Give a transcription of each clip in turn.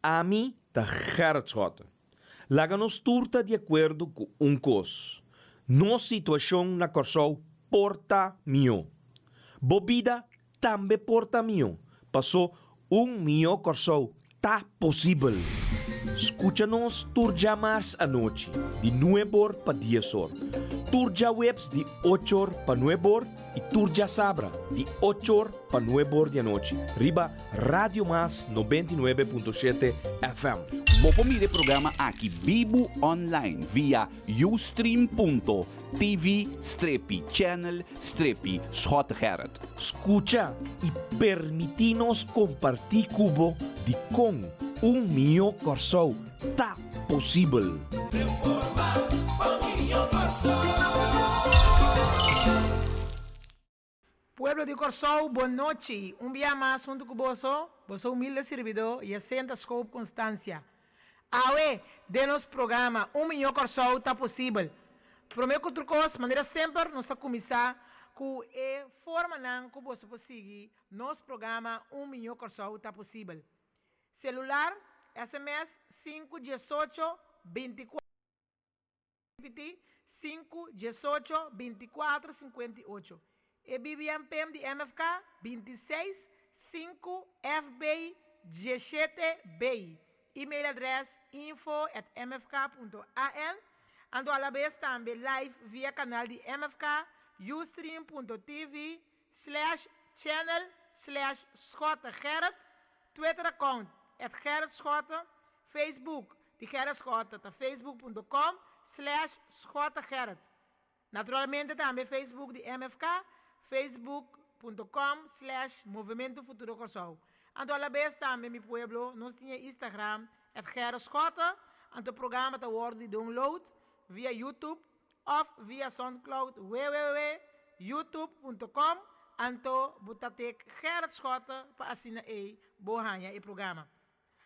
Ami ta Gerrit Schotte. Laga nos tur ta di akuerdo ku un kos, nos situashon na Kòrsou por ta mihó. Bo bida tambe por ta mihó, pasó un mihó Kòrsou ta posibel. Skucha nos tur djamars anochi di nueb'or pa dies'or, tur djaweps di och'or pa nueb'or i tur djasabra di och'or pa nueb'or di anochi riba Radio Mas 99.7 FM. Bo por mira e programa aki bibu online via ustream.tv strepi channel strepi Schottegerrit. Skucha i permití nos kompartí ku bo dikon un mihó Kòrsou ta posibel. Reforma pa un mihó Kòrsou. Pueblo di Kòrsou, bon nochi! Un bia mas huntu ku boso, boso humilde sirbidó, Jacinta Schoop Constancia. Awe, den nos programa Un Miñó Kòrsou Ta Posibel. Promé ku tur kos, manera semper, nos ta kuminsá ku e formanan ku boso por sigui nos programa Un Miñó Kòrsou Ta Posibel. Selular, sms, sinku diesocho bintikuater. Repití, sinku, diesocho, bintikuater, sinkuenta i ocho. E BBM PM di MFK, 26, sinku, FB, diesshete, B. E-mail adrès, info at mfk punto an. Anto alabes tambe live via kanal di MFK, ustream punto tv slash channel slash Schotte Gerrit, Twitter account at Gerrit Schotte, Facebook di Gerrit Schotte ta facebook punto com slash Schotte Gerrit. Naturalmente tambe Facebook di MFK, facebook punto com slash Movemento Futuro Kòrsou. Anto alabes tambe mi pueblo nos tin e Instagram at Gerrit Schotte, anto programa ta wòrdu di download via YouTube òf via Soundcloud www youtube punto com anto bo ta tek Gerrit Schotte pa asina ei bo haña e programa.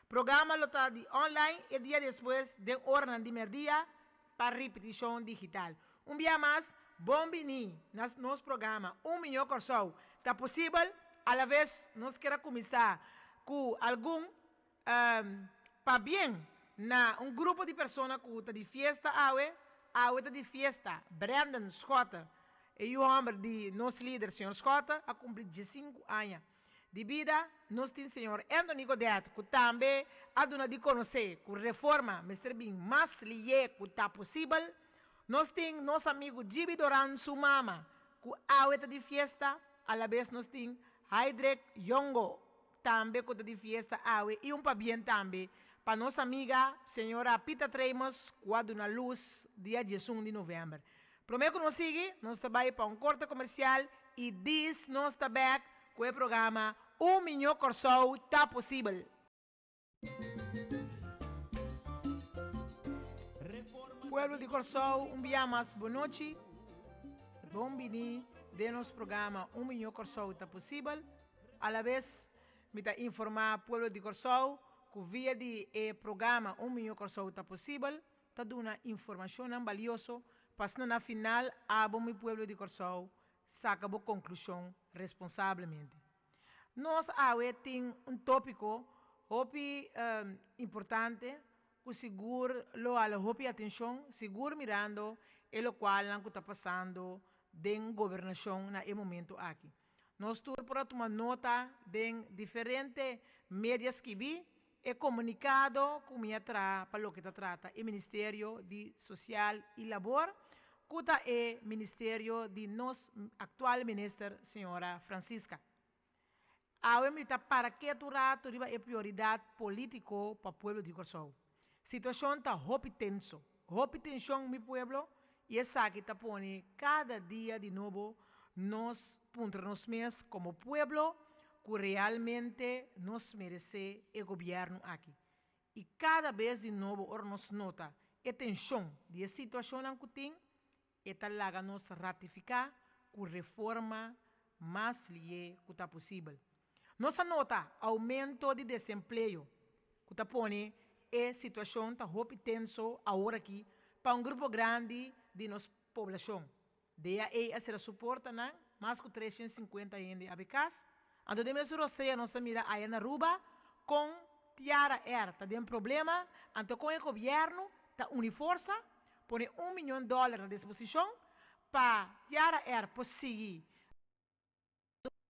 Programa lo ta di online e dia despues den oranan di merdia pa ripitishon digital. Un bia mas, bon bini na nos programa Un Miñó Kòrsou Ta Posibel. Alaves nos kier a kuminsá ku algun pabien na un grupo di persona ku ta di fiesta awe. Awe ta di fiesta Brandon Schotte, e yu hòmber di nos lider señor Schotte a kumpli diesinku aña. Di bida, nos tin señor Anthony Godett cu tambe a duna di conoce cu reforma mester bin mas liye cu ta posibel. Nos tin nos amigo Gibi Doran su mama cu awe ta di fiesta, alabes nos tin Haidrek Yongo tambe cu ta di fiesta awe y un pabien tambe pa nos amiga señora Pita Tremus cu a duna luz dia 11 di november. Prome cu nos sigui, nos ta bay pa un corte comercial y dis nos ta bek cu e programa Un Miñó Kòrsou Ta Posibel. Pueblo di Kòrsou, un bia mas bonochi. Bon bini den nos programa Un Miñó Kòrsou Ta Posibel. Alabes mi ta informa pueblo di Kòrsou cu via di e programa Un Miñó Kòrsou Ta Posibel ta duna informashonnan balioso pa asina na final abo mi pueblo di Kòrsou saka bo konklushon responsablemente. Nos awe tin un tópiko hopi importante ku sigur lo hala hopi atenshon, sigur mirando e lokualnan ku ta pasando den gobernashon na e momento aki. Nos tur por a tuma nota den diferente media skibí e komunikado ku mi a traha pa loke ta trata e Ministerio di Sosial i Labor, ku ta e ministerio di nos aktual minister señora Francisca. Awe mi ta para ketu ratu riba e prioridat polítiko pa pueblo di Kòrsou. Situashon ta hopi tenso, hopi tenshon mi pueblo i esaki ta pone kada dia di nobo nos puntra nos mes komo pueblo ku realmente nos meresé e gobièrnu aki. I kada bes di nobo ora nos nota e tenshon di e situashonnan ku tin, e ta laga nos ratifiká ku reforma mas lié ku ta posibel. Nos a nota oumento di desempleo ku ta pone e situashon ta hopi tenso aworakí pa un grupo grandi di nos poblashon. DAE a sera su portanan, mas ku 350 hende a bai kas. Anto den mesun rosea nos ta mira aya na Aruba kon. Tiara Air ta den problema, anto kon e gobièrnu ta uni forsa, pone un miyon dòler na disposishon pa Tiara Air por sigui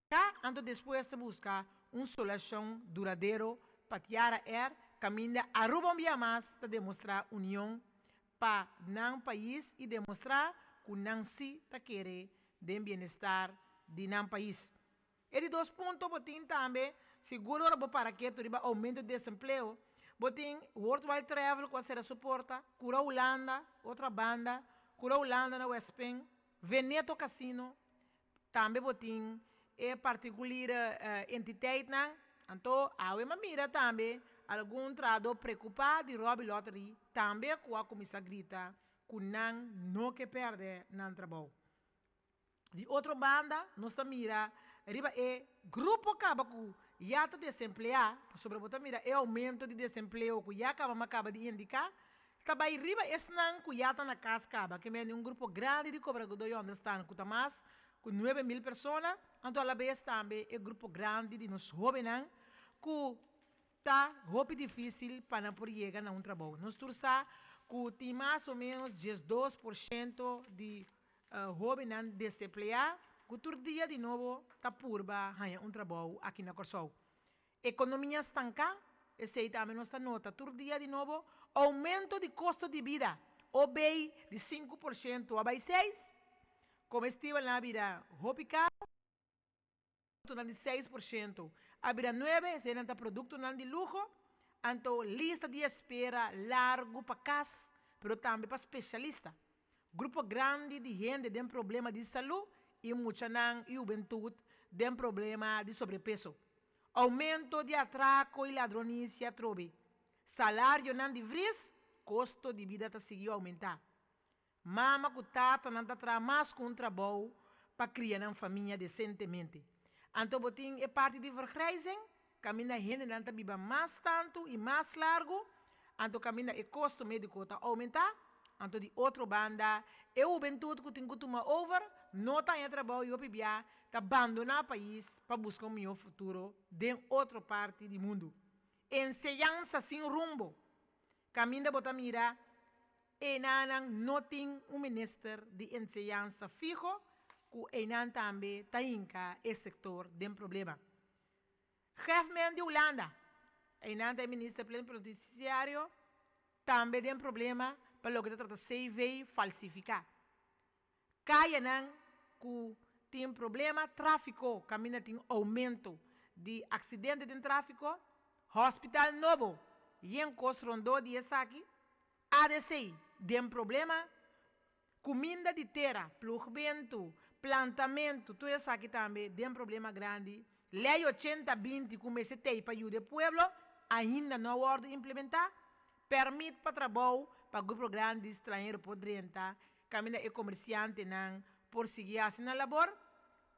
Ka anto despues ta buska un solashon duradero pa Tiara Air kaminda Aruba un bia mas ta demostrá union pa nan pais i demostrá ku nan si ta kere den bienestar di nan pais. E di dos punto bo tin tambe sigur ora bo para ketu riba oumento di desempleo, bo tin Worldwide Travel ku a sera su porta, Cura Hulanda, otra banda, Cura Hulanda na Westpen, Veneto Casino, Tambe bo tin e particuliere entiteitnan. Anto awe m'a mira tambe algun trahadó preokupá di Robby Lottery tambe ku a kuminsá grita ku nan no ke pèrdè nan trabou. Di otro banda nos ta mira riba e grupo kaba ku ya ta desempleá, pasobra bo ta mira e oumento di desempleo ku ya kaba m'a kaba di indiká, Ta bai riba esnan ku ya ta na kas kaba, ke mende un grupo grandi di kobradó yònderstan ku ta mas ku 9000 persona, anto alabes tambe e grupo grandi di nos hóbennan ku ta hopi difísil pa nan por yega na un trabou. Nos tur sa ku tin mas o ménos 12% di hóbennan desempleá ku tur dia di nobo ta purba haña un trabou aki na Kòrsou. Ekonomia stanká, esei tambe nos ta nota tur dia di nobo, oumento di kosto di bida, obei di 5% a bai seis, komestibelnan a bira hopi karu, produktonan di 6% a bira nuebe, eseinan ta produktonan di luho, anto lista di espera largu pa kas, pero tambe pa spesialista. Grupo grandi di hende den problema di salú i muchanan i hubentut den problema di sobrepeso. Oumento di atrako i ladronisia atrobe. Salarionan di vris, kosto di bida ta sigui oumentá. Mama ku tatanan ta traha mas ku un trabou pa kria nan famia desentemente. Anto bo tin e parti di vergrijzing, kaminda hendenan ta biba mas tantu i mas largu, anto kaminda e kosto médiko ta oumentá, anto di otro banda e hubentut ku tin ku tuma over no ta haña trabou i hopi bia ta bandoná pais pa buska un mihó futuro den otro parti di mundu. Enseñansa sin rumbo, kaminda bo ta mira Enanan no tin un minister di enseñansa fiho ku einan tambe ta hinka e sektor den problema. Geefman di Hulanda, einan ta e minister plenipotenciario, tambe den problema pa loke ta trata CV falsifiká. Kayanan ku tin problema tráfiko kaminda tin oumento di aksidente den tráfiko, hospital nobo yen kos rondó di esaki, ADC den problema, kuminda di tera, plugmentu, plantamentu, tur esaki tambe den problema grandi. Lei 80 20 ku mester tei pa yuda e pueblo ainda no a wòrdu implementá. Pèrmit pa trabou pa grupo grandi di stranhero por drenta kaminda e komersiantenan por sigui hasi nan labor.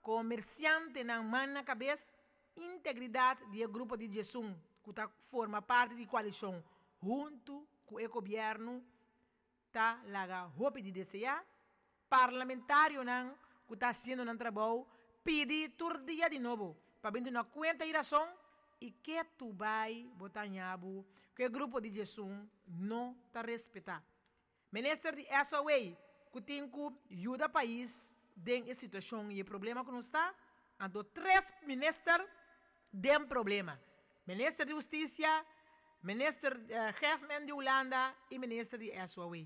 Komersiantenan man na kabes, integridat di e grupo di 11 ku ta forma parti di koalishon huntu ku e gobièrnu ta laga hopi di deseá. Parlamentarionan ku ta hasiendo nan trabou pidi tur dia di nobo pa bin duna kuenta i rason i ke tu bai bo ta haña bo ku e grupo di 11 no ta respetá. Minister di SOA ku tin ku yuda pais den e situashon i e problema ku nos ta, anto tres minister den problema, Minister di Hustisia, Minister Geefman di Hulanda i Minister di SOA.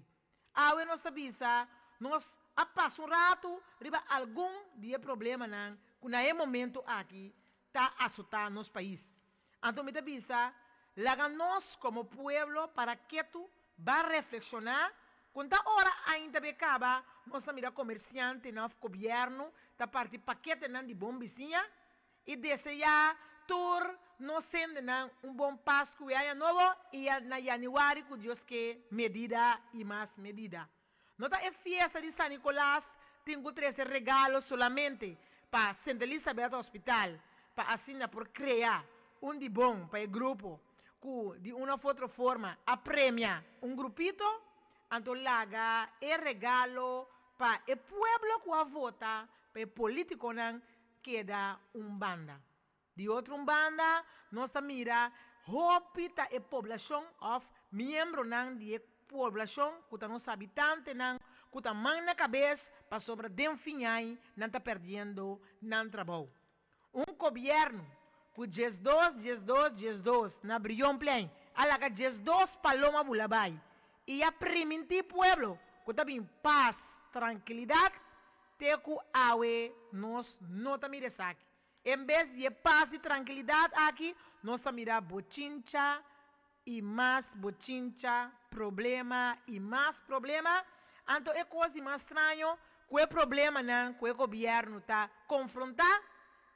Awe nos ta bisa nos a pasa un ratu riba algun di e problemanan ku na e momento aki ta asotá nos pais. Anto mi ta bisa, laga nos komo pueblo para ketu ban reflekshoná kon ta ora ainda be kaba nos ta mira komersiantenan òf gobièrnu ta parti paketenan di bon bisiña i deseá tur nos hendenan un bon Pasku i Aña Nobo i na yanüari ku Dios ke medida i mas medida. No ta e fiesta di San Nicolas tin cu trece regalo solamente pa Sint Elisabeth Hospital pa asina por crea un di bon pa e grupo cu di un of otro forma a premia un grupito, anto laga e regalo pa e pueblo cu a vota pa e politiconan keda un banda. Di otro un banda nos ta mira. hopi ta e poblashon òf miembronan di e poblashon ku ta nos habitantenan ku ta man na kabes pasobra den fin ai nan ta pèrdiendo nan trabou. Un gobièrnu ku 12 12 12 na Brionplein a laga 12 paloma bula bai i a primintí pueblo ku ta bin pas, trankilidat, te ku awe nos no ta mira esaki. En bes di e pas i trankilidat aki, nos ta mira bochincha i mas bochincha, problema i mas problema. Anto e kos di mas straño ku e problemanan ku e gobièrnu ta konfrontá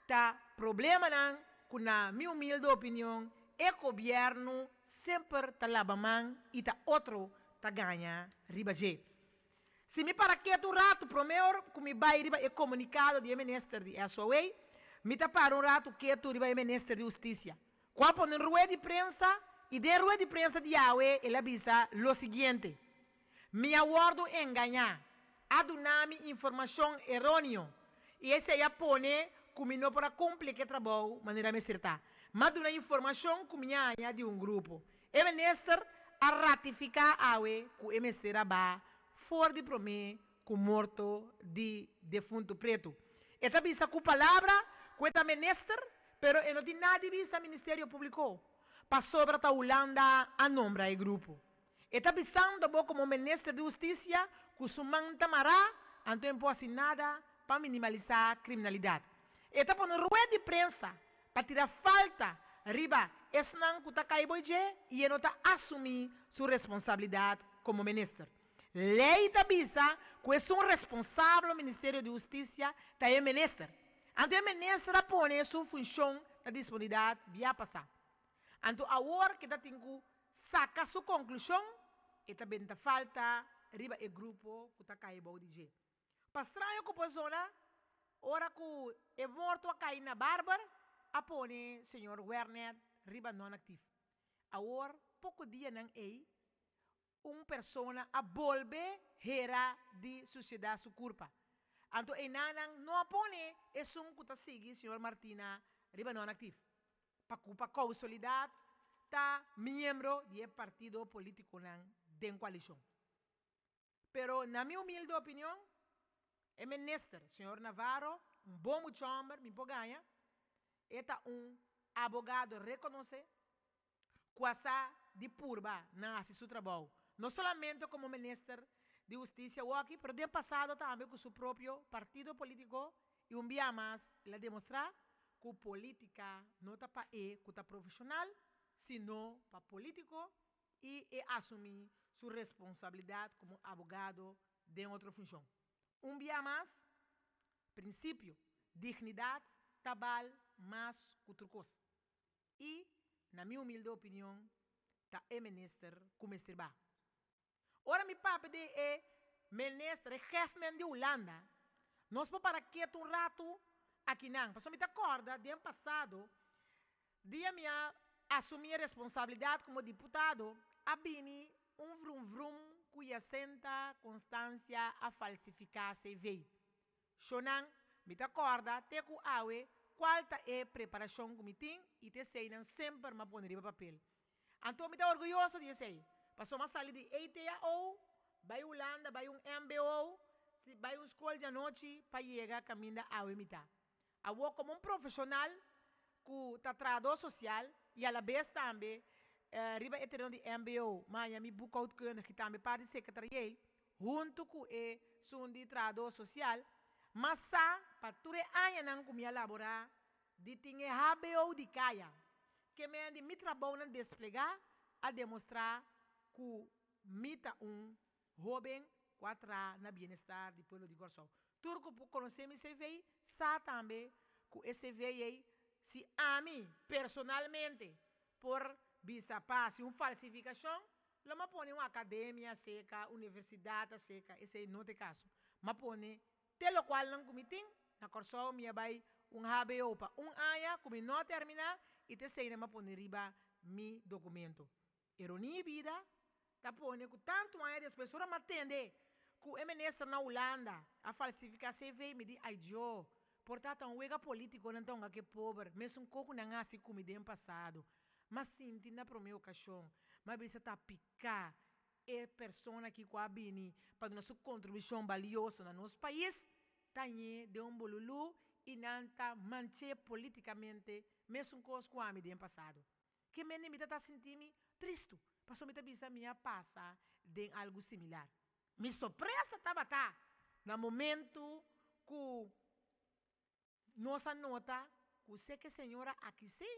ta problemanan ku na mi humilde opinion e gobièrnu semper ta laba man i ta otro ta gaña riba dje. Si mi para ketu un ratu promé or ku mi bai riba e komunikado di e minister di SOA, mi ta para un ratu ketu riba e minister di Hustisia, ku a pone un rueda di prensa i den rueda di prensa di awe el a bisa lo siguiente, Mi a wòrdu engañá, a duna mi informashon eróneo i esei a pone ku mi no por a kumpli ku e trabou manera mester ta. M'a duna informashon ku mi a haña di un grupo. E minister a ratifiká awe ku e mester a ba for di promé ku morto di defuntu Pretu. E ta bisa ku palabra ku e ta minister, pero e no tin nada di bisa Ministerio Públiko, pasobra ta Hulanda a nombra e grupo. E ta bisando bo komo minister di hustisia ku su man ta mará, anto e no por hasi nada pa minimalisá kriminalidat. E ta pone rueda di prensa pa tira falta riba esnan ku ta kai bo dje i e no ta asumí su responsabilidat komo minister. Lei ta bisa ku esun responsabel Ministerio di Hustisia ta e minister. Anto e minister a pone su funshon na disponidat bia pasá. Anto awor ke ta tin ku saka su konklushon, e ta benta falta riba e grupo ku ta kai bou di dje. Pa straño ku por zona, ora ku e morto a kai na Barber, a pone señor Wernet riba non-actief. Awor, poko dianan ei, un persona a bolbe hera di susiedad su kurpa. Anto einanan no a pone esun ku ta sigui señor Martina riba non-actief. Pa ku pa kousolidad ta miembro di e partido politikonan den koalishon. Pero na mi humilde opinion, e minister, señor Navarro, un bon mucha homber, mi por gaña, e ta un abogado reconoce, cu a sa di purba na haci su trabou, no solamente como minister di Husticia awoki, pero den pasado tambe cu su propio partido politico y un bia mas el a demostra cu politica no ta pa e cu ta profesional, sino pa politico i e asumí su responsabilidat komo abogado den otro funshon. Un bia mas, prinsipio, dignidat ta bal mas ku tur kos. I, na mi humilde opinion, ta e minister ku mester ba. Ora mi papia di e minister, e hefmen di Hulanda, nos por para ketu un ratu akinan, pasobra mi ta kòrda den pasado, Dia mi a asumí e responsabilidat komo diputado, a bini un vrum vrum ku Jacinta Constancia a falsifiká CV. Shonnan, mi ta kòrda te ku awe kual ta e preparashon ku mi tin i ta eseinan semper m'a pone riba papel. Anto mi ta orguyoso di esei, pasobra m'a sali di ETAO bai Hulanda, bai un mbo, bai un skol djanochi pa yega kaminda awe mi ta. Awor komo un profeshonal ku ta trahadó sosial i alabes tambe riba e tereno di mbo m'a mi boekhoudkundig i tambe parti sekretarieel huntu ku e sun di trahadó sosial, m'a sa pa tur e añanan ku mi a laborá di tin e hbo di kaya ke men di mi trabounan desplegá a demostrá ku mi ta un Hóben ku a traha na bienestar di pueblo di Kòrsou. Tur ku por konosé mi CV sa tambe ku e CV ei si ami personalmente por bisa pa hasi un falsifikashon lo m'a pone un akademia seka, universidat a seka, esei no ta e kaso. M'a pone te lokualnan ku mi tin. Na Kòrsou mi a bai un hbo pa un aña ku mi no a terminá i ta eseinan m'a pone riba mi dokumento. Ironia di bida ta pone ku tantu aña despues ora m'a tende ku e minister na Hulanda a falsifiká CV mi di ay Djo, por ta ta un wega politico nan ta hunga ku e pober, mesun ko ku nan a hasi ku mi den pasado. M'a sinti na promé okashon, m'a bisa ta piká e persona ki ku a bini pa duna su kontribushon balioso na nos pais, ta ñe den un bululú i nan ta manch'é polítikamente mesun kos ku ami den pasado. Ke mende mi ta ta sinti mi tristu, pasobra mi ta bisa mi a pasa den algu similar. Mi sorpresa tabata na momentu ku Nos a nota ku se ke señora aki sí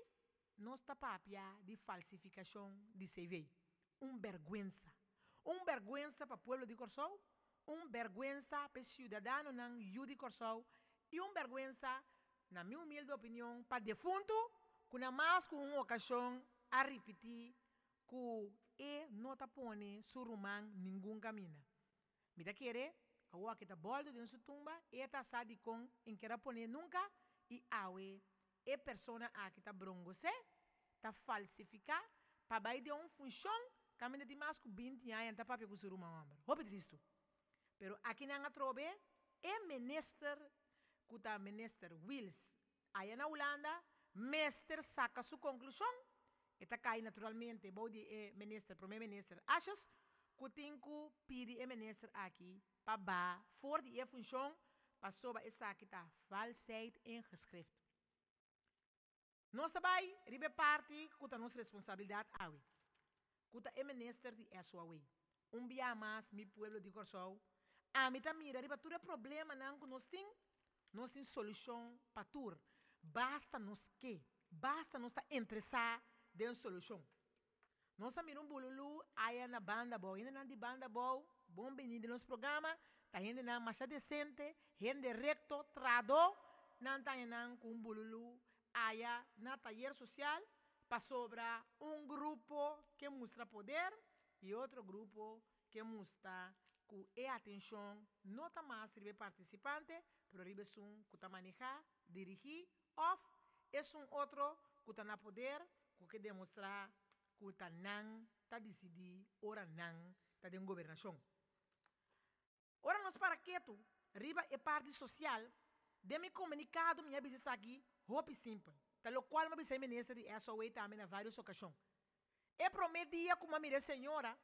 nos ta papia di falsifikashon di CV. Un bèrgwensa. Un bèrgwensa pa pueblo di Kòrsou, un bèrgwensa pa e siudadanonan yu di Kòrsou i un bèrgwensa, na mi humilde opinion, pa defuntu ku na mas ku un okashon a ripití ku e no ta pone su ruman ningun kaminda. Mi ta kere, awor ke ta boldo den su tumba, e ta sa dikon en ker a pone nunka, i awe e persona aki ta brongosé, ta falsifiká, pa bai den un funshon kaminda tin mas ku binti aña ta papia ku su ruman hòmber. Hopi tristu. Pero akinan atrobe e minister ku ta minister Wiels Aya na Hulanda mester saka su konklushon. E ta kai naturalmente bou di e minister, prome minister Asjes, ku tin ku pidi e minister aki pa ba for di e funshon pasobra esaki ta valsheid in geschrift. Nos ta bai riba e parti ku ta nos responsabilidat awe, ku ta e minister di SOAW. Un bia mas mi pueblo di Kòrsou, ami ta mira riba tur e problemanan ku nos tin, nos tin solushon pa tur. Basta nos ke, basta nos ta interesá den solushon. Nos a mira un bululú aya na Banda Abou. Hendenan di Banda Abou, bon bini den nos programa. Ta hendenan masha desente, hende rekto, trahadó. Nan ta haña ku un bululú aya na tayer sosial pasobra un grupo ke mustra poder i otro grupo ke mustra ku e atenshon no ta mas riba e partisipante pero riba esun ku ta manehá, dirigí òf esun otro ku ta na poder ku ke demostrá ku ta nan ta disidí ora nan ta den gobernashon. Ora nos para ketu riba e parti sosial, den mi komunikado mi a bisa esaki hopi simpel, ta lokual mi a bisa e minister di SOA tambe na vários okashon. E promé dia ku mi a mira e señora,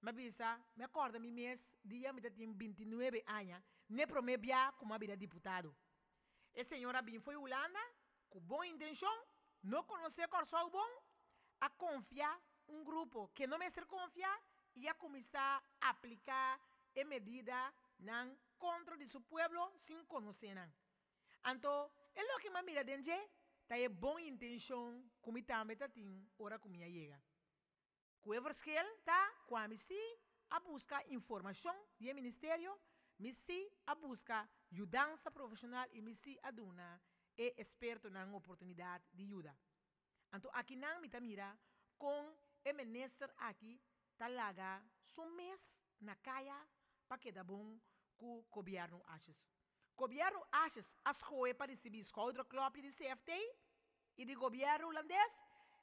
mi a bisa, mi a kòrda mi mes dia mi ta tin bintinuebe aña, n'e promé bia ku mi a bira diputado. E señora a bin fo'i Hulanda ku bon intenshon, no konosé Kòrsou bon, a konfia un grupo ke no mester konfia i a kuminsá apliká e medidanan kontra di su pueblo sin konosé nan. Anto e loke mi a mira den dje ta e bon intenshon ku mi tambe ta tin ora ku mi a yega. Ku e verschil ta ku ami sí a buska informashon di e ministerio, mi sí a buska yudansa profeshonal i mi sí a duna e espertonan oportunidat di yuda. Anto akinan mi ta mira kon e minister aki ta laga su mes na kaya pa keda bon ku gobièrnu Asjes. Gobièrnu Asjes a skohe pa risibí skouderklopje di CFT i di gobièrnu hulandes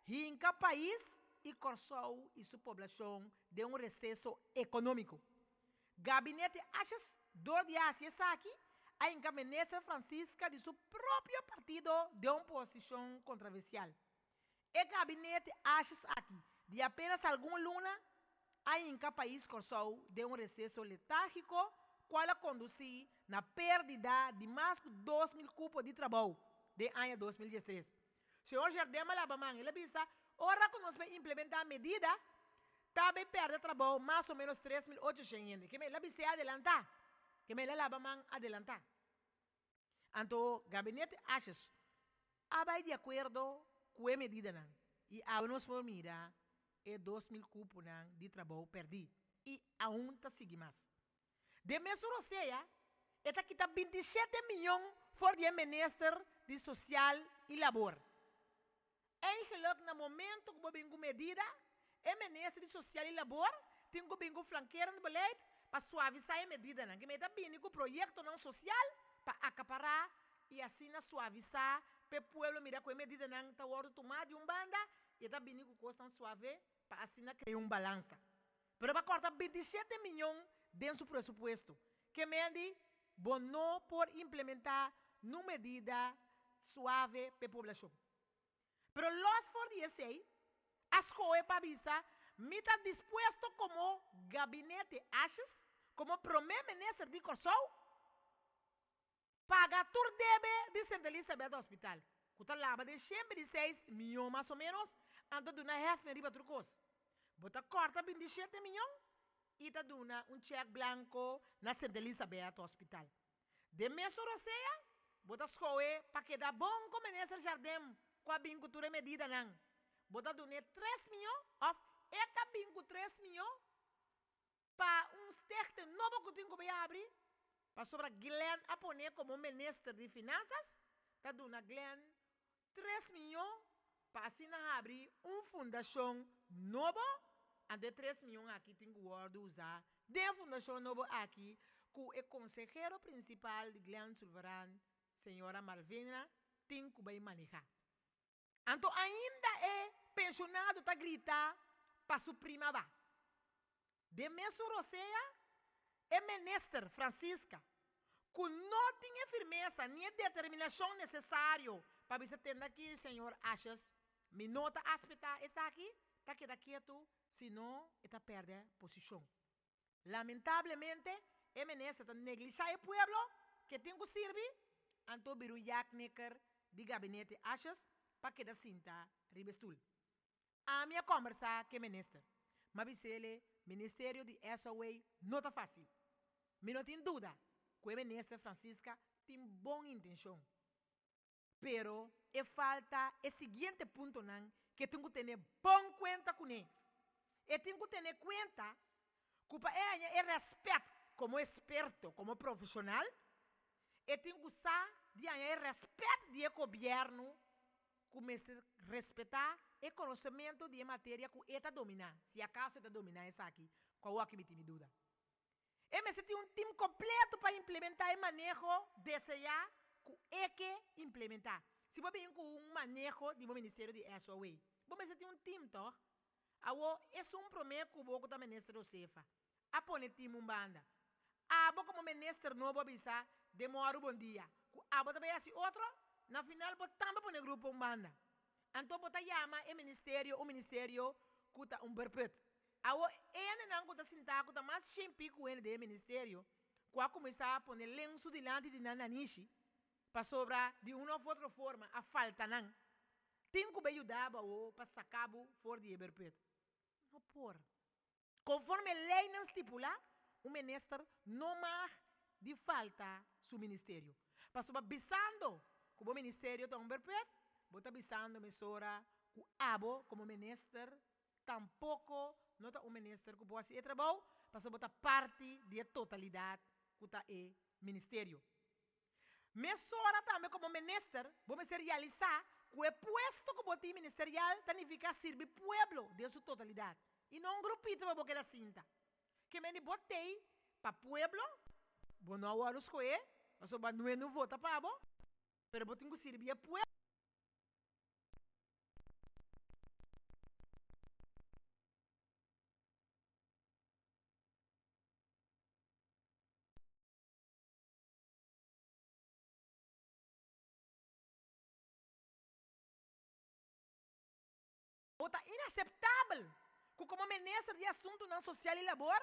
hinka pais i Kòrsou i su poblashon den un reseso ekonómiko. Gabinete Asjes dor di hasi esaki a hinka minister Francisca di su propio partido den un posishon kontravesial. E gabinete Asjes aki di apenas algun luna a hinka pais Kòrsou den un reseso letárgiko kual a kondusí na pérdida di mas ku 2000 kupo di trabou den aña 2013. Señor Jardin a laba man, el a bisa, Ora ku nos bai implementá medida, ta bai pèrdè trabou mas o ménos 3800 hende. Ke men el a bis'é adelantá, ke men el a laba man adelantá. Anto Gabinete Asjes a bai di akuerdo ku e medidanan i awe nos por mira e 2000 kuponan di trabou pèrdí i aun ta sigui mas. Den mesun rosea e ta kita 27 miyon for di e minister di Sosial i Labor. Eigenlijk na momento ku bo bin ku medida, e minister di Sosial i Labor tin ku bin ku flankerend beleid pa suavisá e medidanan. Ke mei ta bini ku proyektonan sosial pa akapará i asina suavisá pa e pueblo mira ku e medidanan ta wòrdu tumá di un banda i e ta bini ku kosnan suave pa asina krea un balansa. Pero pa kòrta 27 miyon den su presupuesto, ke mendi bo no por implementá nun medida suave pa e poblashon. Pero los for di esei, a skohe pa bisa, Mi ta dispuesto komo Gabinete Asjes, komo Promé Minister di Kòrsou, paga tur debe di Sint Elisabeth Hospital, ku ta laba den 126 mion mas o ménos, anto duna heffing riba tur kos. Bo ta kòrta 27 mion i ta duna un chèk blanko na Sint Elisabeth Hospital. Den mesun rosea, bo ta skohe pa keda bon ku Minister Jardim ku a bin ku tur e medidanan. Bo ta dun'é 3 mion òf e ta bin ku 3 mion pa un stichting nobo ku tin ku bai habri, pasobra Glenn a pon'é komo Minister di Finansas, ta duna Glenn 3 mion pa asina habri un fundashon nobo, anto e 3 mion aki tin ku wòrdu usá den fundashon nobo aki ku e konsehero prinsipal di Glenn Sulvaran, señora Malvina, tin ku bai manehá. Anto ainda e penshonado ta grita pa su prima ba. Den mesun rosea, e minister Francisca, ku no tin e firmesa ni e determinashon nesesario pa bisa tende aki, señor Asjes, mi no ta aspetá esaki, ta keda ketu, sino e ta pèrdè posishon. Lamentablemente, e minister ta neglishá e pueblo ku tin ku sirbi, anto bira un ja-knikker di gabinete Asjes pa keda sinta riba stul. Ami a kombersá ku e minister, m'a bis'é ministerio di SOA no ta fásil. Mi no tin duda ku e minister Francisca tin bon intenshon. Pero e falta e siguiente puntonan ku tin ku tene bon kuenta kuné. E tin ku tene kuenta ku pa e rèspèt komo eksperto, komo profeshonal, e tin ku sa di e rèspèt di gobièrnu ku mester respetá e konosementu di materia ku e ta dominá. Si akaso e ta dominá esaki, kual aki mi tin duda. E mester tin un tim kompleto pa implementá e maneho deseá ku e ke implementá. Si bo bin ku un maneho di ministerio di SOA, bo mester tin un tim, toch? Awo, e un promé ku bo ta minister Josefa. A pone tim un banda. Abo komo minister nobo bisa demoro bon dia. Ku abo tambe hasi otro, na final bo tambe pone grupo un banda. Anto bo ta yama e ministerio un ministerio ku ta un beerput. Awo hendenan ku ta sintá ku ta mas shimpi ku hende den ministerio, ku a kuminsá pone lensu dilanti di nan nanishi, pasobra di un òf otro forma a falta nan. Tin ku bai yuda bo pa saka bo for di e beerput. No por. Konforme leinan stipulá, un minister no mag di falta su ministerio. Pasobra bisando ku bo ministerio ta un beerput, bo ta bisando mesora ku abo komo minister tampoko no ta un minister ku por hasi e trabou, pasobra bo ta parti di e totalidat ku ta e ministerio. Mesora tambe komo minister, bo mester realisá ku e puesto ku bo tin ministerial ta nifiká sirbi pueblo den su totalidat i no un grupito pa bo keda sinta. Ke men di bo t'ei pa pueblo, bo no a wòrdu skohé, pasobra no no vota pa bo, pero bo tin ku sirbi e pueblo. Ta inaseptabel ku komo minister di Asuntunan Sosial i Labor,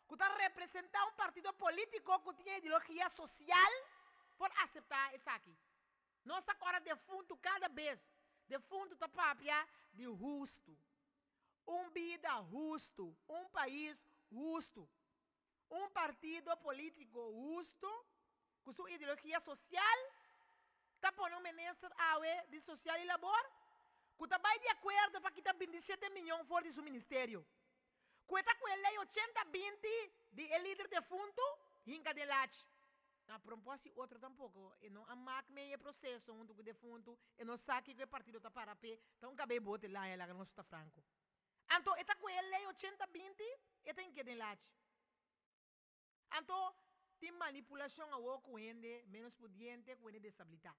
ku ta representá un partido polítiko ku tin ideologia sosial, por aseptá esaki. Nos ta kòrda defuntu kada bes. Defuntu ta papia di hustu. Un bida hustu, un pais hustu. Un partido polítiko hustu, ku su ideologia sosial, ta pone un minister awe di Sosial i Labor, ku ta bai di akuerdo pa kita 27 mion for di su ministerio. Ku ta ku e lei 80-20 di e lider defuntu, hinka den lachi. Na propósito otro tampoko, e no a mak mee e proseso huntu ku defuntu, e no sa ku e partido ta para p'e, ta un kabei bote laña laga nos ta franko. Anto e ta ku e lei 80-20, e ta hink'é den lachi. Anto tin manipulashon awo ku hende menos pudiente, ku hende desabilitá.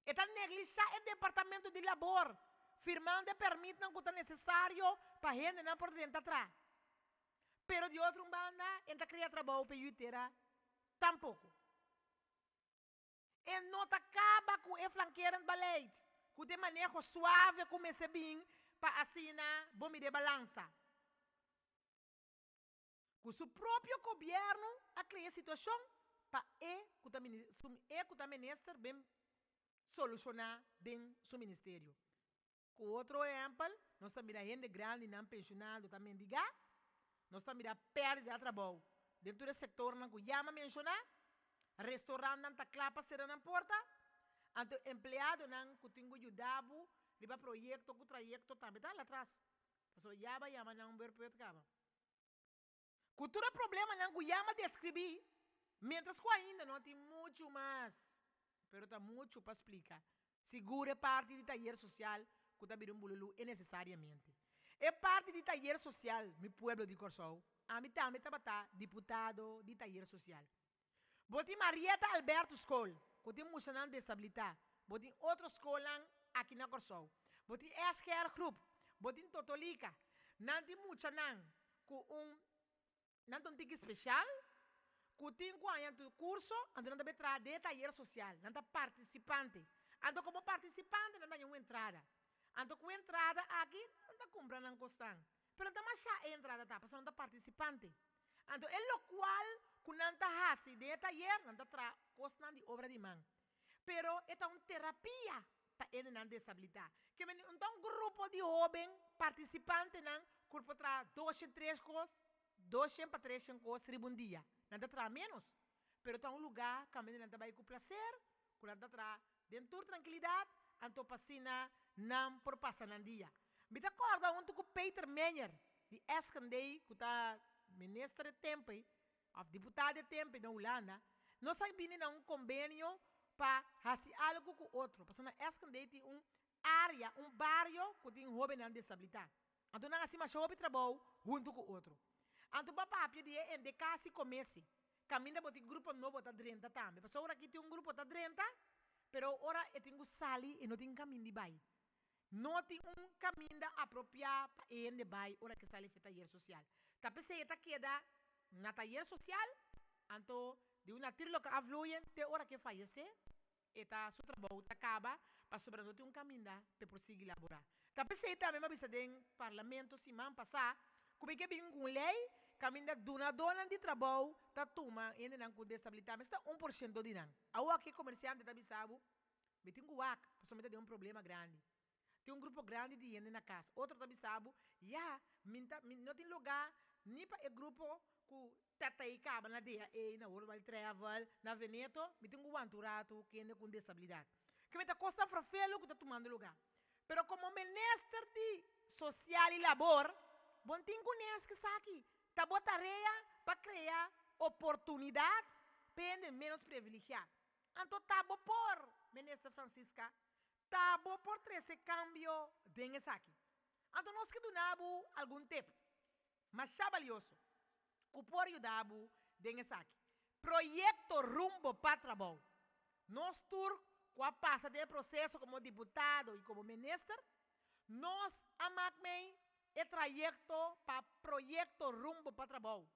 E ta neglishá e departamento di labor, firmando e pèrmitnan ku ta nesesario pa hendenan por drenta traha. Pero di otro banda, e ta krea trabou pa e tera tampoko. E no ta kaba ku e flankerend beleid. Ku ta e maneho suave ku mester bin pa asina bo mira e balansa. Ku su propio gobièrnu a krea situashon pa e ku ta e ku ta minister bin solushoná den su ministerio. Ku otro ehèmpel, nos ta mira hende grandinan penshonado ta mendigá, nos ta mira pèrdida trabou den tur e sektornan ku ya mi a menshoná, restorantnan ta kla pa sera nan porta, anto empleadonan ku tin ku yuda bo riba proyekto ku trayekto tambe ta hala atras, pasobra ya bo a yama nan un beurtput kaba. Ku tur e problemanan ku ya mi a deskribí, miéntras ku ainda no tin muchu mas, pero ta muchu pa splika, sigur e parti di tayer sosial ku ta bira un bululú innesesariamente. E parti di tayer sosial, mi pueblo di Kòrsou, ami tambe tabata diputado di tayer sosial. Bo tin Marieta Albertus School, ku tin muchanan desabilitá. Bo tin otro skolnan aki na Kòrsou. Bo tin SGR Groep. Bo tin Totolika. Nan tin muchanan ku un nan ta un tiki speshal, ku tin ku haña tu kurso, anto nan ta bai traha den e tayer sosial. Nan ta partisipante. Anto komo partisipante nan ta haña un entrada. Anto ku e entrada aki nan ta kumpra nan kosnan. Pero nan ta mashá e entrada ta, pasobra nan ta partisipante. Anto e lokual ku nan ta hasi den e tayer, nan ta traha kosnan di obra di man. Pero e ta un terapia pa hendenan desabilitá. Ke mende un ta un grupo di hóben partisipantenan ku por traha doshen tres kos, doshen pa treshen kos riba un dia. Nan ta traha ménos, pero ta un lugá kaminda nan ta bai ku plaser, ku nan ta traha den tur trankilidat, anto pa asina nan por pasa nan dia. Mi ta kòrda huntu ku Peter Meyer di SGD ku ta minister e tempu ei, òf diputado e tempu ei na Hulanda, nos a bini na un kombenio pa hasi algu ku otro, pasobra na SGD tin un área, un bario ku tin hóbennan desabilitá. Anto nan hasi masha hopi trabou huntu ku otro. Anto bo a papia di e hende kasi komesi. Kaminda bo tin grupo nobo ta drenta tambe. Pasobra ora aki tin un grupo ta drenta, pero ora e tin ku sali e no tin kaminda di bai. No tin un kaminda apropiá pa e hende bai ora ke sali for tayer sosial. Ta p'esei e ta keda na tayer sosial, anto di un natuurlijke afvloeiing te ora ke fayesé. E ta su trabou ta kaba pasobra no tin un kaminda p'e por sigui laborá. Ta p'esei tambe mi a bisa den Parlamento siman pasá ku mi ke bin ku un lei kaminda dunadónan di trabou ta tuma hendenan ku desabilitat mester ta un por shento di nan. Awor aki e komersiante ta bisa bo, Mi tin ku wak pasobra mi ta den un problema grandi. Tin un grupo grandi di hende na kas. Otro ta bisa bo, Ya, mi ta, mi no tin lugá ni pa e grupo ku ta ta ei kaba na DHA, na World Wide Travel, na Veneto. Mi tin ku wanta un ratu ku hende ku un desabilidat. Ke mi ta kosta frafelo ku ta tumando lugá. Pero komo minister di Sosial i Labor, bo tin ku nes esaki. Ta bo tarea pa krea oportunidat pa hende ménos privilegiá. Anto ta bo por, Minister Francisca, Ta bo por trece cambio den esaki. Anto nos ke duna bo algun tip masha balioso cu por yuda bo den esaki. Proyecto Rumbo pa Trabou. Nos tur cu a pasa den e proceso como diputado y como minister, nos a mak mei e trayecto pa Proyecto Rumbo pa Trabou.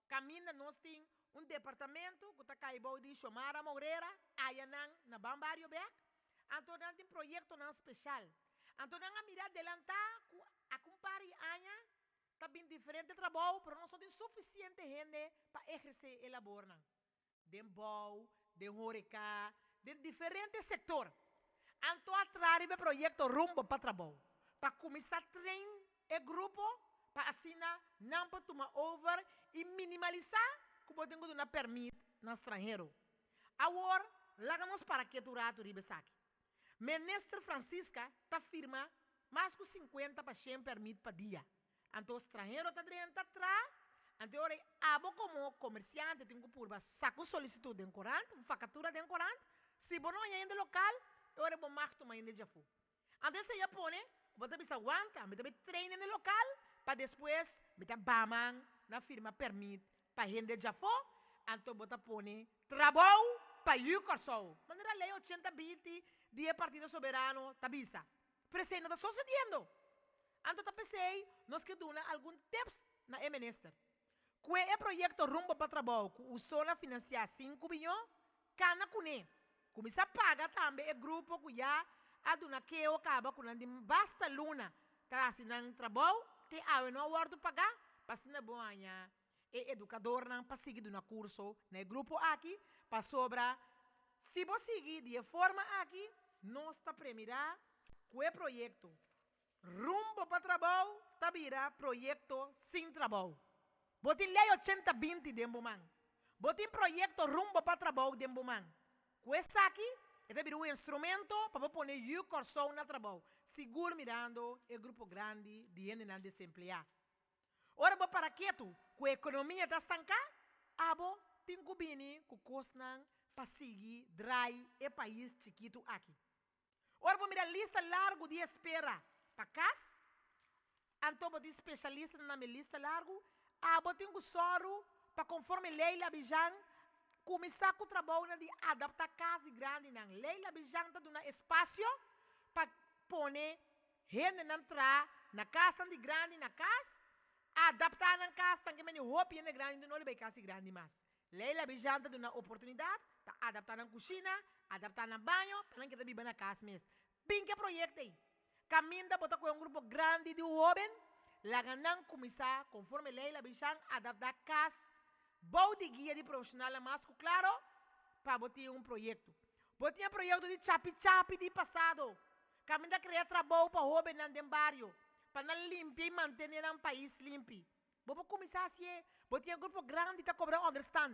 Caminda nos tin un departamento cu ta cay bou di Xiomara Mourera, ayanan na Ban Bario bek. Anto nan tin proyectonan special. Anto nan a mira adelanta cu aki un par di aña ta bin diferente trabou, pero nos no tin suficiente hende pa eherce e labornan. Den bou, den horeca, den diferente sector. Anto a traha riba e proyecto Rumbo pa Trabou, pa cuminsa train e grupo pa asina nan por tuma over y minimalisa cu bo tin cu duna permit na stranhero. Awor laga nos para ketu un rato riba esaki. Minister Francisca ta firma mas cu 50 pa shen permit pa dia. Anto stranhero ta drenta tra, anto e ora ei abo komo komersiante tin ku purba saka un solisitud den korant, un fakatura den korant, si bo no haña hende lokal, e ora ei bo mag tuma hende djafó. Anto esei a pone ku bo ta bisa wanta, mi ta bai train hende lokal pa despues mi ta baman na firma permit pa hende djafó, anto bo ta pone trabou pa yu Kòrsou, manera lei ochenta binti di e Partido Soberano ta bisa. Pero esei no ta sosediendo. Anto ta p'esei nos ke duna algun tips na e minister. Kue e proyekto Rumbo pa Trabou ku Usona finansiá sinku biñó, kana kuné. Kuminsá paga tambe e grupo ku ya a duna keo kaba ku nan di basta luna ta hasi nan trabou te awe no a wòrdu pagá pa asina bo haña e edukadornan pa sigui duna kurso na e grupo aki pasobra si bo sigui di e forma aki nos ta premirá ku e proyekto Rumbo pa trabou ta bira proyekto sin trabou. Bo tin Lei ochenta 20 den bo man. Bo tin proyekto Rumbo pa Trabou den bo man. Ku esaki e ta bira un instrumento pa bo pone yu Kòrsou na trabou, sigur mirando e grupo grandi di hendenan desempleá. Ora bo para ketu ku ekonomia ta stanká, abo tin ku bini ku kosnan pa sigui drai e pais chikitu aki. Ora bo mira lista largu di espera pa kas, anto bo tin spesialistanan na mi lista largu, abo tin ku sòru pa konforme Lei Labijan kuminsá ku trabounan di adaptá kas di grandinan. Lei Labijan ta duna espasio pa pone hendenan traha na kasnan di grandi na kas, adaptá nan kas, tanke meni hopi hende grandi no lo bai kas di grandi mas. Lei Labijan ta duna oportunidat ta adaptá nan kushina, adaptá nan baño pa nan keda biba na kas mes. Bin ke proyekto ei. Kaminda bo ta kohe un grupo grandi di hóben, laga nan kuminsá konforme Lei Labijan adaptá kas bou di guia di profeshonalnan mas ku klaro pa bo tin un proyekto. Bo tin e proyekto di Chapi Chapi di pasado, kaminda krea trabou pa hóbennan den bario pa nan limpia i mantené nan pais limpi. Bo por kuminsá hasié. Bo tin e grupo grandi ta kobra ònderstan.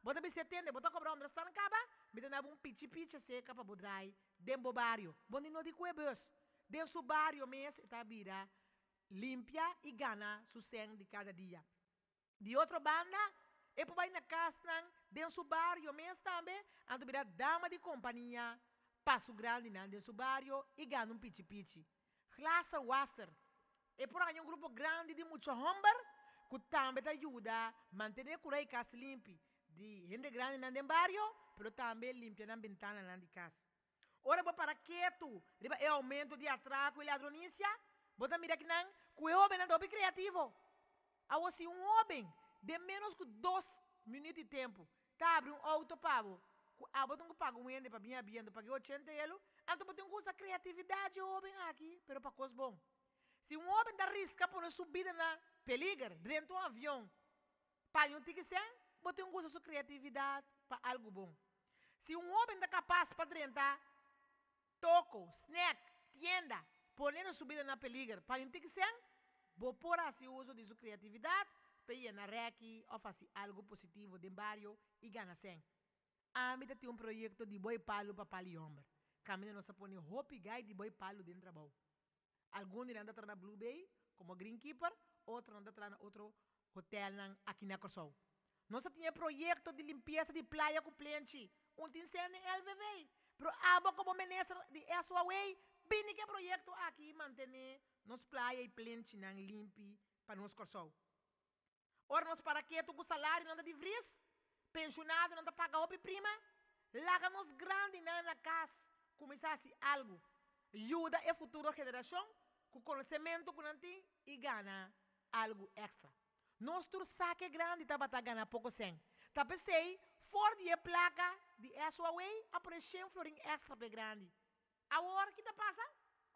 Bo ta bisa e tende, bo ta kobra ònderstan kaba, mi ta daba un pichi pichi seka pa bo drai den bo bario. Bo ni no di ku e bus. Den su bario mes e ta bira limpia i gana su sèn di kada dia. Di otro banda, e por bai na kasnan den su bario mes tambe, anto bira dama di kompania pa su grandinan den su bario i gana un pichi pichi. Glazenwasser. E por haña un grupo grandi di mucha hòmber ku tambe ta yuda mantené kura i kas limpi di hende grandinan den bario, pero tambe limpia nan bentananan di kas. Ora bo para ketu riba e oumento di atrako i ladronisia, bo ta mira kinan ku e hóbennan ta hopi kreativo. Awor si un hóben den ménos ku dos minüt di tempu ta abri un outo pa bo ku abo tin ku paga un hende pa bin abiendo pag'e ochenta elo, anto bo tin ku usa kreatividat dje hóben aki, pero pa kos bon. Si un hóben ta riska pone su bida na peliger drenta un avion paña un tiki sèn, bo tin ku usa su kreatividat pa algu bon. Si un hóben ta kapas pa drenta toko, snack, tienda, poniendo su bida na peliger pa un tiki sèn, bo por hasi uso di su kreatividat pa e yena rèki òf hasi algu positivo den bario i gana sèn. Ami ta tin un proyekto di boi palu pa pali hòmber. Kaminda nos a pone hopi gai di boi palu den trabou. Algun di nan ta traha na Blue Bay komo greenkeeper, otronan ta traha na otro hotelnan aki na Kòrsou. Nos ta tin e proyekto di limpiesa di playa ku plenchi, un tin sèn den LVV. Pero abo komo minister di SOAW bini ku e proyekto aki i mantené nos playa i plenchinan limpi pa nos Kòrsou. Ora nos para ketu ku salarionan ta di vris, penshonadonan ta paga hopi prima, laga nos grandinan na kas kuminsá hasi algu, yuda e futuro generashon ku konosementu ku nan tin i gana algu èkstra. Nos tur sa ke grandi tabata gana poko sèn. Ta p'esei for di e plaka di SOAW a pone shen florin èkstra p'e grandi. Awor ki ta pasa?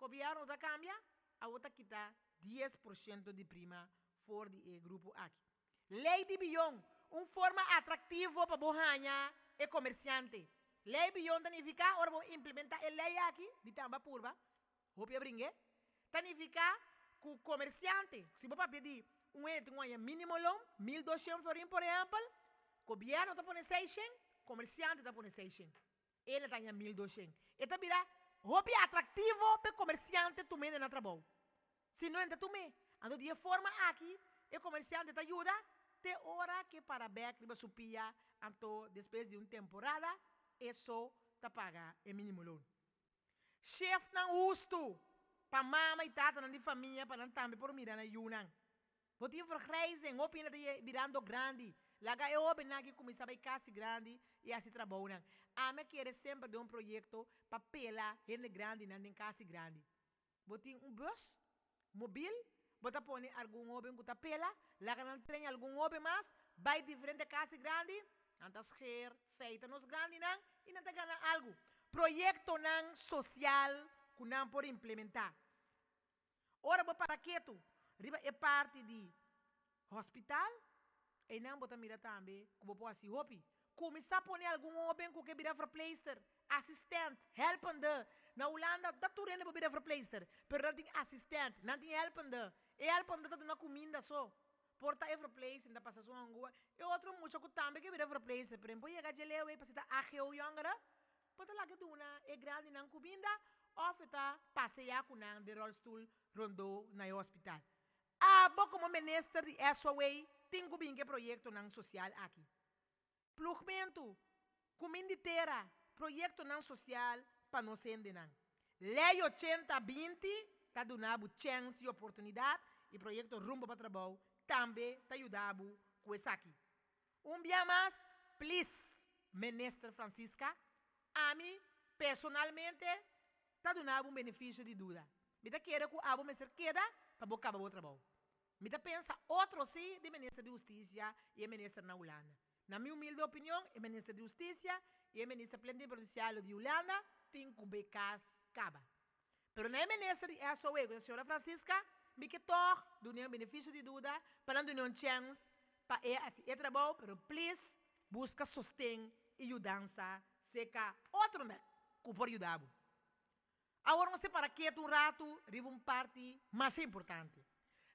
Gobièrnu ta kambia, awor ta kita 10% di prima for di e grupo aki. Lei di biyon, un forma atraktivo pa bo haña e komersiante. Lei biyon ta nifiká ora bo implementá e lei aki, mi tamba purba, hopi a bring'é, ta nifiká ku komersiante, si bo papia di un hende tin ku haña mínimo loon, 1200 florin por ehèmpel, gobièrnu ta pone seishen, komersiante ta pone seishen. E na ta haña 1200. E ta bira hopi atraktivo pa e komersiante tuma hende na trabou. Si no, e no ta tum'é. Anto di e forma aki e komersiante ta yuda te ora ku e para bèk riba su pia, anto despues di un temporada e so ta paga e minimo loon. Shefnan hustu pa mama i tatanan di famia pa nan tambe por mira nan yunan. Bo tin vergrijzing, hopi hende ta birando grandi. Laga e hobennan aki kuminsá bai kasi grandi i hasi trabounan. Ami a kere semper den un proyekto pa pela hende grandinan den kasi grandi. Bo tin un bus mobil, bo ta pone algun hoben ku ta pela, laga nan train algun hoben mas, bai diferente kasi grandi, nan ta scher, feita nos grandinan i nan ta gana algu. Proyektonan sosial. ku nan por implementá. Ora bo para ketu riba e parti di hospital, einan bo ta mira tambe ku bo por hasi hopi. Kuminsá pone algun hóben ku ke bira verpleegster, asistent, helpende. Na Hulanda ta tur hende por bira verpleegster, pero nan tin asistent, nan tin helpende. E helpende ta duna kuminda so. Por ta e verpleegster ta pasa su hangua. E otro mucha ku tambe ke bira verpleegster, pero e por yega dje leu ei pasobra ta AGO yòngere, Bo ta laga duna e grandinan kuminda òf e ta pasea ku nan den ròlstul rondó na e hospital. Abo komo minister di SOA tin ku bin ku e proyektonan sosial aki. Plugmentu, kumin di tera, proyektonan sosial pa nos hendenan. Lei 80 20 ta duna bo chèns i oportunidat i proyekto Rumbo pa Trabou tambe ta yuda bo ku esaki. Un bia mas, please, Minister Francisca, ami personalmente ta duna bo un beneficio di duda. Mi ta kere cu abo mester keda pa bo caba bo trabou. Mi ta pensa otro si di Minister di Husticia y e Minister na Hulanda. Na mi humilde opinion, e Minister di Husticia y e Minister Plenipotenciario di Hulanda tin cu bay cas caba. Pero na e minister di SOE ku ta señora Francisca, mi ke tòg dun'é un benefisio di duda pa nan dun'é un chèns pa e hasi e trabou, pero please buska sosten i yudansa serka otronan ku por yuda bo. Awor nos separa ketu un ratu riba un parti masha importante.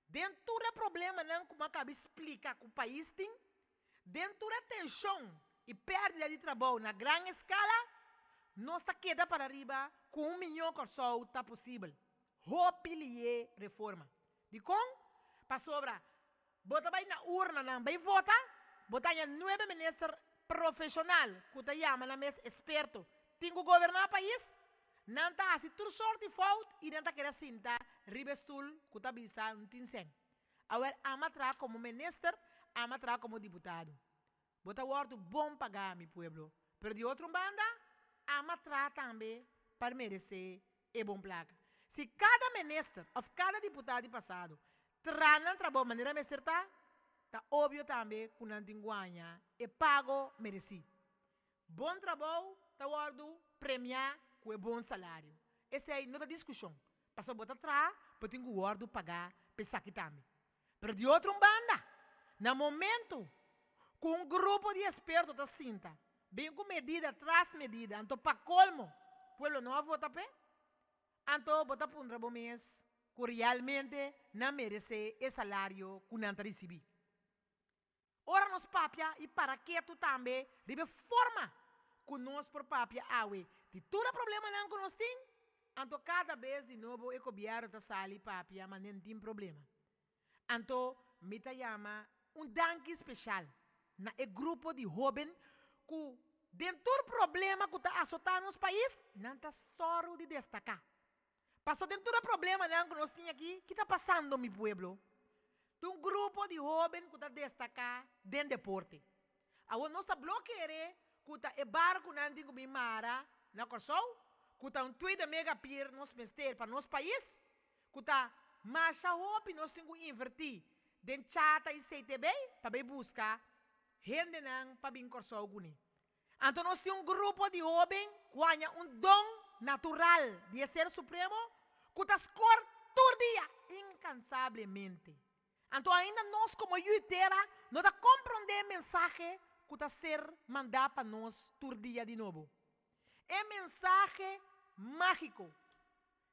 Den tur e problemanan ku mi a kaba di splika ku pais tin, Den tur e tenshon i pèrdida di trabou na gran eskala, nos ta keda para riba ku un miñó Kòrsou ta posibel. Hopi lié reforma. Dikon? Pasobra bo ta bai na urnanan bai vota, bo ta haña nuebe minister profeshonal ku ta yama nan mes esperto tin ku goberná pais, nan ta hasi tur sort di fout i nan ta keda sinta riba e stul ku ta bisa no tin sèn. Awel ama traha komo minister, ama traha komo diputado. Bo ta wòrdu bon pagá, mi pueblo. Pero di otro un banda, ama traha tambe pa meresé e bon plaka. Si kada minister òf kada diputado di pasado traha nan trabou manera mester ta, ta obvio tambe ku nan tin guaña e pago meresí. Bon trabou ta wòrdu premiá ku e bon salario. Esei no ta diskushon, pasobra bo ta traha, bo tin ku wòrdu pagá pa esaki tambe. Pero di otro un banda, na momentu ku un grupo di esperto ta sinta bin ku medida tras medida, anto pa kolmo pueblo no a vota p'e, anto bo ta puntra bo mes ku realmente nan meresé e salario ku nan ta risibí. Ora nos papia i para ketu tambe riba e forma ku nos por papia awe di tur e problemanan ku nos tin, anto kada bes di nobo e gobièrnu ta sali papia ma nen tin problema. Anto mi ta yama un danki speshal na e grupo di hóben ku den tur problema ku ta asotá nos pais nan ta sòru di destaká. Paso den tur e problemanan ku nos tin aki, ki ta pasando mi pueblo? Tin un grupo di hoben ku ta destaká den deporte. Awor nos ta blo kere ku ta e barkunan tin ku bin mara na Kòrsou, ku ta un tweede mega pier nos mester pa nos pais, ku ta masha hopi nos tin ku invertí den chata i CTB pa bai buska hendenan pa bin Kòrsou kuné. Anto nos tin un grupo di hóben ku haña un don natural di e Ser Supremo ku ta skor tur dia inkansablemente. Anto ainda nos komo yu di tera no ta komprondé e mensahe ku ta ser mandá pa nos tur dia di nobo. E mensahe mágiko,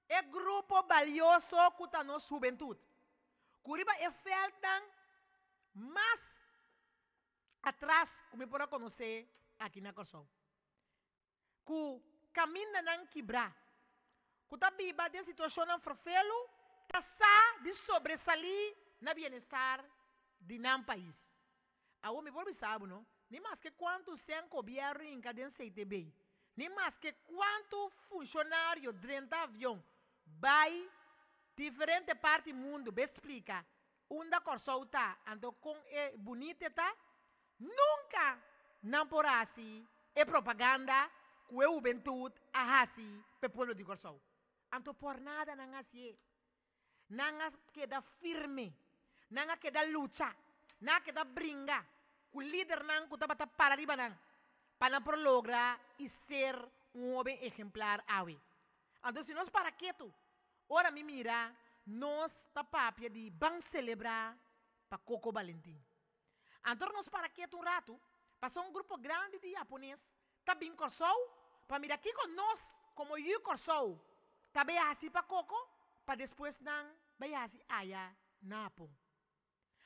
e grupo balioso ku ta nos hubentut, ku riba e vèltnan mas atras ku mi por a konosé aki na Kòrsou, ku kamindanan kibrá, ku ta biba den situashonnan ferfelu, ta sa di sobresalí na bienestar di nan pais. Awor mi por bisa bo no, ni maske kuantu sèn gobièrnu hinka den CTB, ni maske kuantu funshonario drenta avion bai diferente parti mundu bai splika Unda Kòrsou ta, anto kon e bunita e ta, nunka nan por hasi e propaganda ku e hubentut a hasi p'e pueblo di Kòrsou. Anto por nada nan hasié. Nan a keda firme, nan a keda lucha, nan a keda bringa ku lidernan ku tabata para riba nan pa nan por logra i ser un hoben ehemplar awe. Anto si nos para ketu, ora mi mira nos ta papia di ban selebrá pa Coco Balentin. Anto nos para ketu un ratu, pasobra un grupo grandi di japones ta bin Kòrsou pa mira kiko nos komo yu Kòrsou ta bay hasi pa Coco pa despues nan bay hasi aya na Hapon.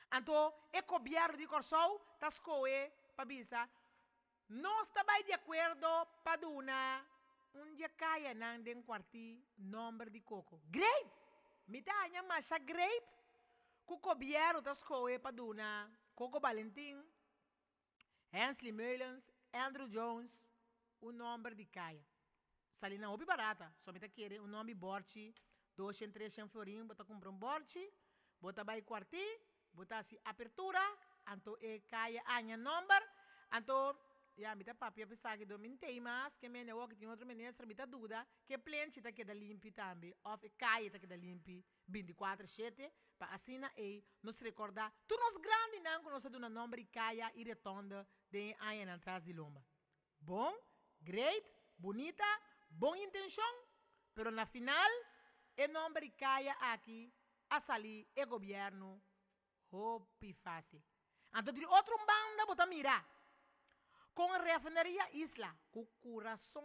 Anto e gobièrnu di Kòrsou ta skohe pa bisa, Nos ta bai di akuerdo pa duna un di e kayanan den kuartí nòmber di Koko. Great! Mi ta haña masha great ku gobièrnu ta skohe pa duna Koko Balentin, Hensley Meulens, Andruw Jones un nòmber di kaya. Sali nan hopi barata, so mi ta kere un nòmber bòrchi, doshen, treshen florin bo ta kumpra un bòrchi, bo ta bai kuartí, Bo ta hasi apertura, anto e kaya aña nomber, anto ya mi ta papia pa esaki do mi ntei mas ke mene awor ke tin otro minister mi ta duda ke plenchi ta keda limpi tambe of e kaya ta keda limpi binti kuater shete pa asina ei nos rekorda tur nos grandinan ku nos a duna nomber di kaya i retonde den e añanan tras di lomba. Bon, great, bunita, bon intenshon, pero na final e nomber di kaya aki a sali e gobierno hopi facil. Anto di otro un banda bo ta mira con Refineria Isla cu curason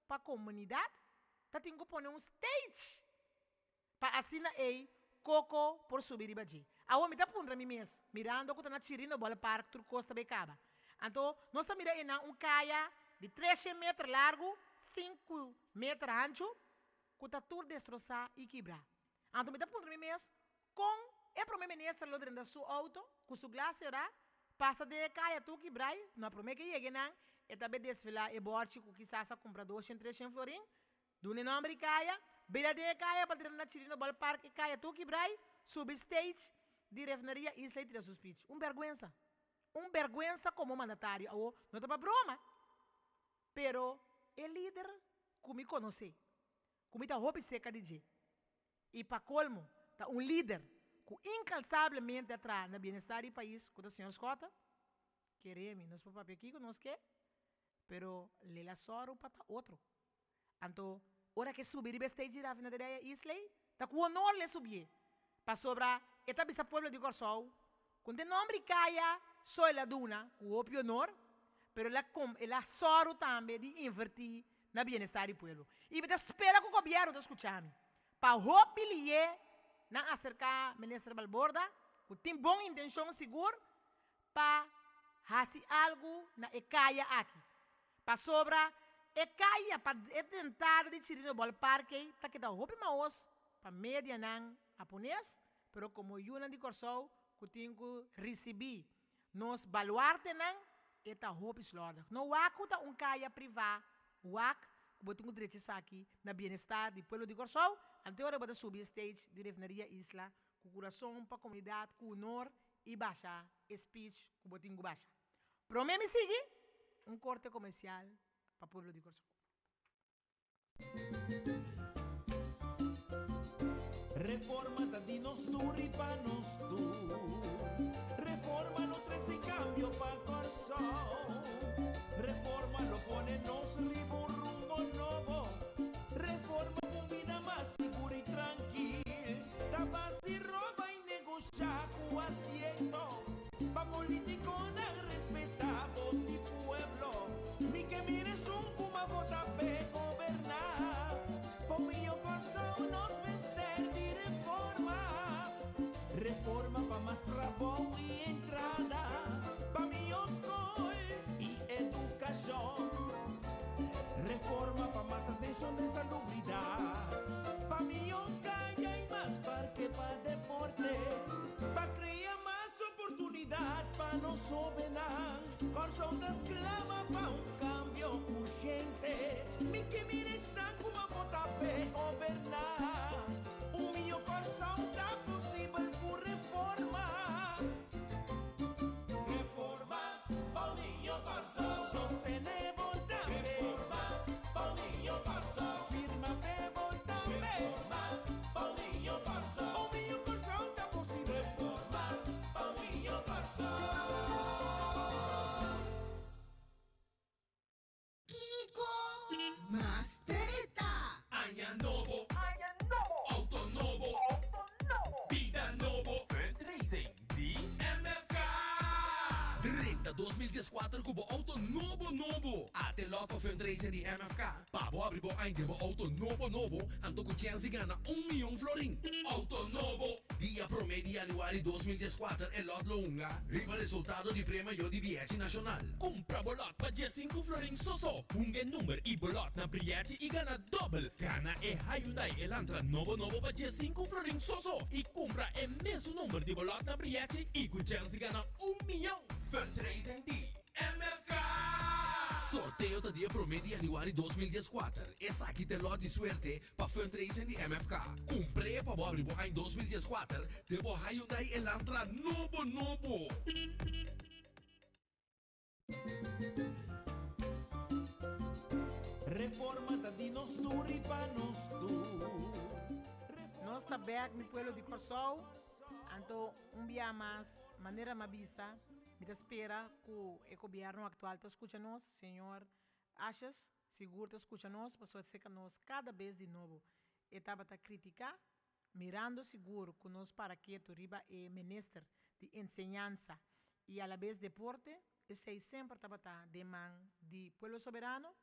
pa comunidad ta tin cu pone un stage pa asina ey Coco por subi riba dje. Awor mi ta puntra mi mes, mirando cu ta na Chirino Ballpark tur cos ta bay caba. Anto nos ta mira eynan un caya di treshen meter largo, sinku meter hancho cu ta tur destrosa y kibra. Anto mi ta puntra mi mes, kon e prome minister lo drenta su auto ku su glas será, pasa den e kaya tur kibrai, no prome ke yega einan e ta be desfilá e bòrchi ku kisas a kumpra doshen treshen florin, duna e nòmber di kaya, bira den e kaya pa drenta na Chirino Ballpark e kaya tur kibrai, subi stage di Refneria Isla i tira su speech. Un bèrgwensa. Un bèrgwensa komo mandatario. Awo no ta pa broma, pero e lider ku mi konosé, ku mi ta hopi seka di dje i pa kolmo ta un lider ku inkansablemente a traha na bienestar di pais ku ta señor Schotte, kere mi nos por papia kiko nos ke pero lela sòru pa ta otro. Anto ora ke subi riba e stage di Rafinaderia Islay ta ku honor le subié pasobra e ta bisa pueblo di Kòrsou ku n'te nòmber di kaya so el a duna ku hopi honor pero el a el a sòru tambe di invertí na bienestar di pueblo. I mi ta spera ku gobièrnu ta skucha mi pa hopi lié nan aserká Minister Balborda ku tin bon intenshon sigur pa hasi algu na e kaya aki. Pasobra e kaya pa e entrada di Chirino Ballpark ei ta keda hopi maos pa medianan hapones, pero komo yunan di Kòrsou ku tin ku risibí nos baluartenan e ta hopi slòrdig. No wak ku ta un kaya privá, wak ku bo tin ku drecha esaki na bienestar di pueblo di Kòrsou, anto ora bo ta subi e stage di Refineria Isla ku kurason pa komunidat, ku honor i basha e speech ku bo tin ku basha. Promé mi sigui un korte komersial pa pueblo di Kòrsou. Reforma ta di nos tur i pa nos tur. Reforma lo trese kambio pa Kòrsou. Reforma lo pone nos riba un rumbo nobo. Reforma pa un bida mas sigur i trankil. Ta bas di roba i negoshá ku asiento. Pa politikonan respetá bos di pueblo. Mi ke mira esun ku m'a vota p'e goberná. Pa un mihó Kòrsou nos mester di reforma. Reforma pa mas trabou i entrada. Pa mihó skol i edukashon. Reforma pa mas atenshon den salubridat. Pa mihó kaya i mas parke pa deporte. Pa krea mas oportunidat pa nos hóbennan, Kòrsou ta sklama pa un kambio urgente. Mi ke mira esnan ku a vota p'e goberná. Un mihó Kòrsou ta posibel ku reforma. Reforma pa un mihó Kòrsou. Sostené bo tambe. Reforma pa un mihó Kòrsou. Firma p'e bo tambe. Reforma pa un mihó Kòrsou. Un mihó Kòrsou ta posibel. Reforma pa un mihó Kòrsou. Kiko Master ta? Aña nobo. 2014 ku bo outo nobo nobo! Ate Lotto Fundraiser di MFK pa bo habri bo aña den bo outo nobo nobo anto ku chèns di gana un mion florin. Outo nobo! Dia promé di yanüari 2014 e lòt lo hunga riba resultado di premio di bièchi nashonal. Kumpra bo lòt pa diesinku florin so so. Hunga e number i bo lòt na brièchi i gana dòbel. Gana e Hyundai Elantra nobo nobo pa diesinku florin so so i kumpra e mesun number di bo lòt na brièchi i ku chèns di gana un mion. Fundraising di MFK! Sorteo ta dia promé di yanüari 2014. Esaki ta e lòt di suerte Pa fundraising di MFK, kumpr'é pa bo abri bo aña 2014 den bo Hyundai Elantra nobo nobo! Reforma ta di nos tur i pa nos tur. Nos ta bek mi pueblo di Kòrsou, anto un bia mas manera mi a bisa, mi ta spera ku e gobièrnu aktual ta skucha nos, señor Asjes sigur ta skucha nos pasobra seka nos kada bes di nobo e tabata kritiká, mirando sigur ku nos para ketu riba e minister di enseñansa i alabes deporte, esei semper tabata den man di Pueblo Soberano.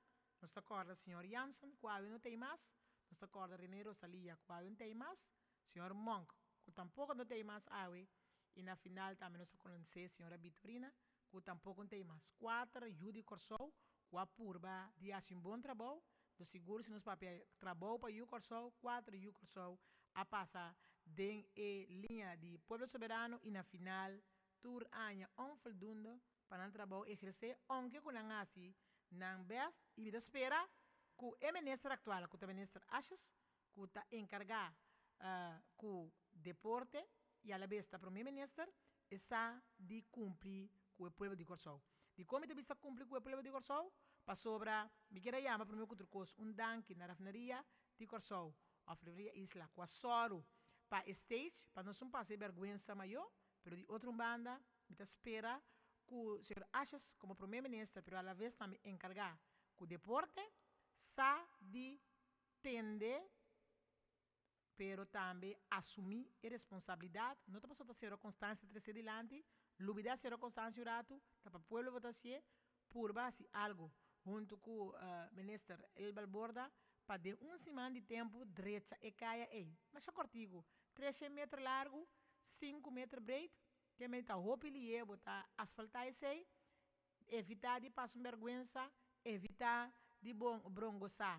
Nos ta kòrda señor Jansen ku awe no t'ei mas, nos ta kòrda Rene Rosalia ku awe no t'ei mas, señor Monk ku tampoko no t'ei mas awe i na final tambe nos a konosé señora Bitorina ku tampoko no t'ei mas. Kuater yu di Kòrsou ku a purba di hasi un bon trabou, do sigur si nos papia trabou pa yu Kòrsou, kuater yu Kòrsou a pasa den e liña di Pueblo Soberano i na final tur aña onvoldoende pa nan trabou ehersé ounke ku nan hasi nan bèst i mi ta spera ku e minister aktual ku ta minister Asjes ku ta enkargá ku deporte i alabes ta prome minister e sa di kumpli ku e pueblo di Kòrsou. Dikon mi ta bisa kumpli ku e pueblo di Kòrsou? Pasobra mi kier a yama prome ku tur kos un danki na Rafineria di Kòrsou òf Rafineria Isla ku a sòru pa e stage pa nos un pasa e bèrgwensa mayó, pero di otro un banda mi ta spera ku señor Asjes komo prome minister pero alaves tambe enkargá ku deporte sa di tende pero tambe asumí e responsabilidat, no ta pasobra ta Sero Constancia ta trese dilanti, lubidá Sero Constancia un ratu, ta pa pueblo bo ta hasié, purba hasi algu huntu ku Minister El Balborda pa den un siman di tempu drecha e kaya ei. Masha kòrtiku, treshen meter largu, sinku meter breed, ke mei ta hopi lié bo ta asfaltá esei, Evitá di pasa un bèrgwensa, evitá di bon brongosá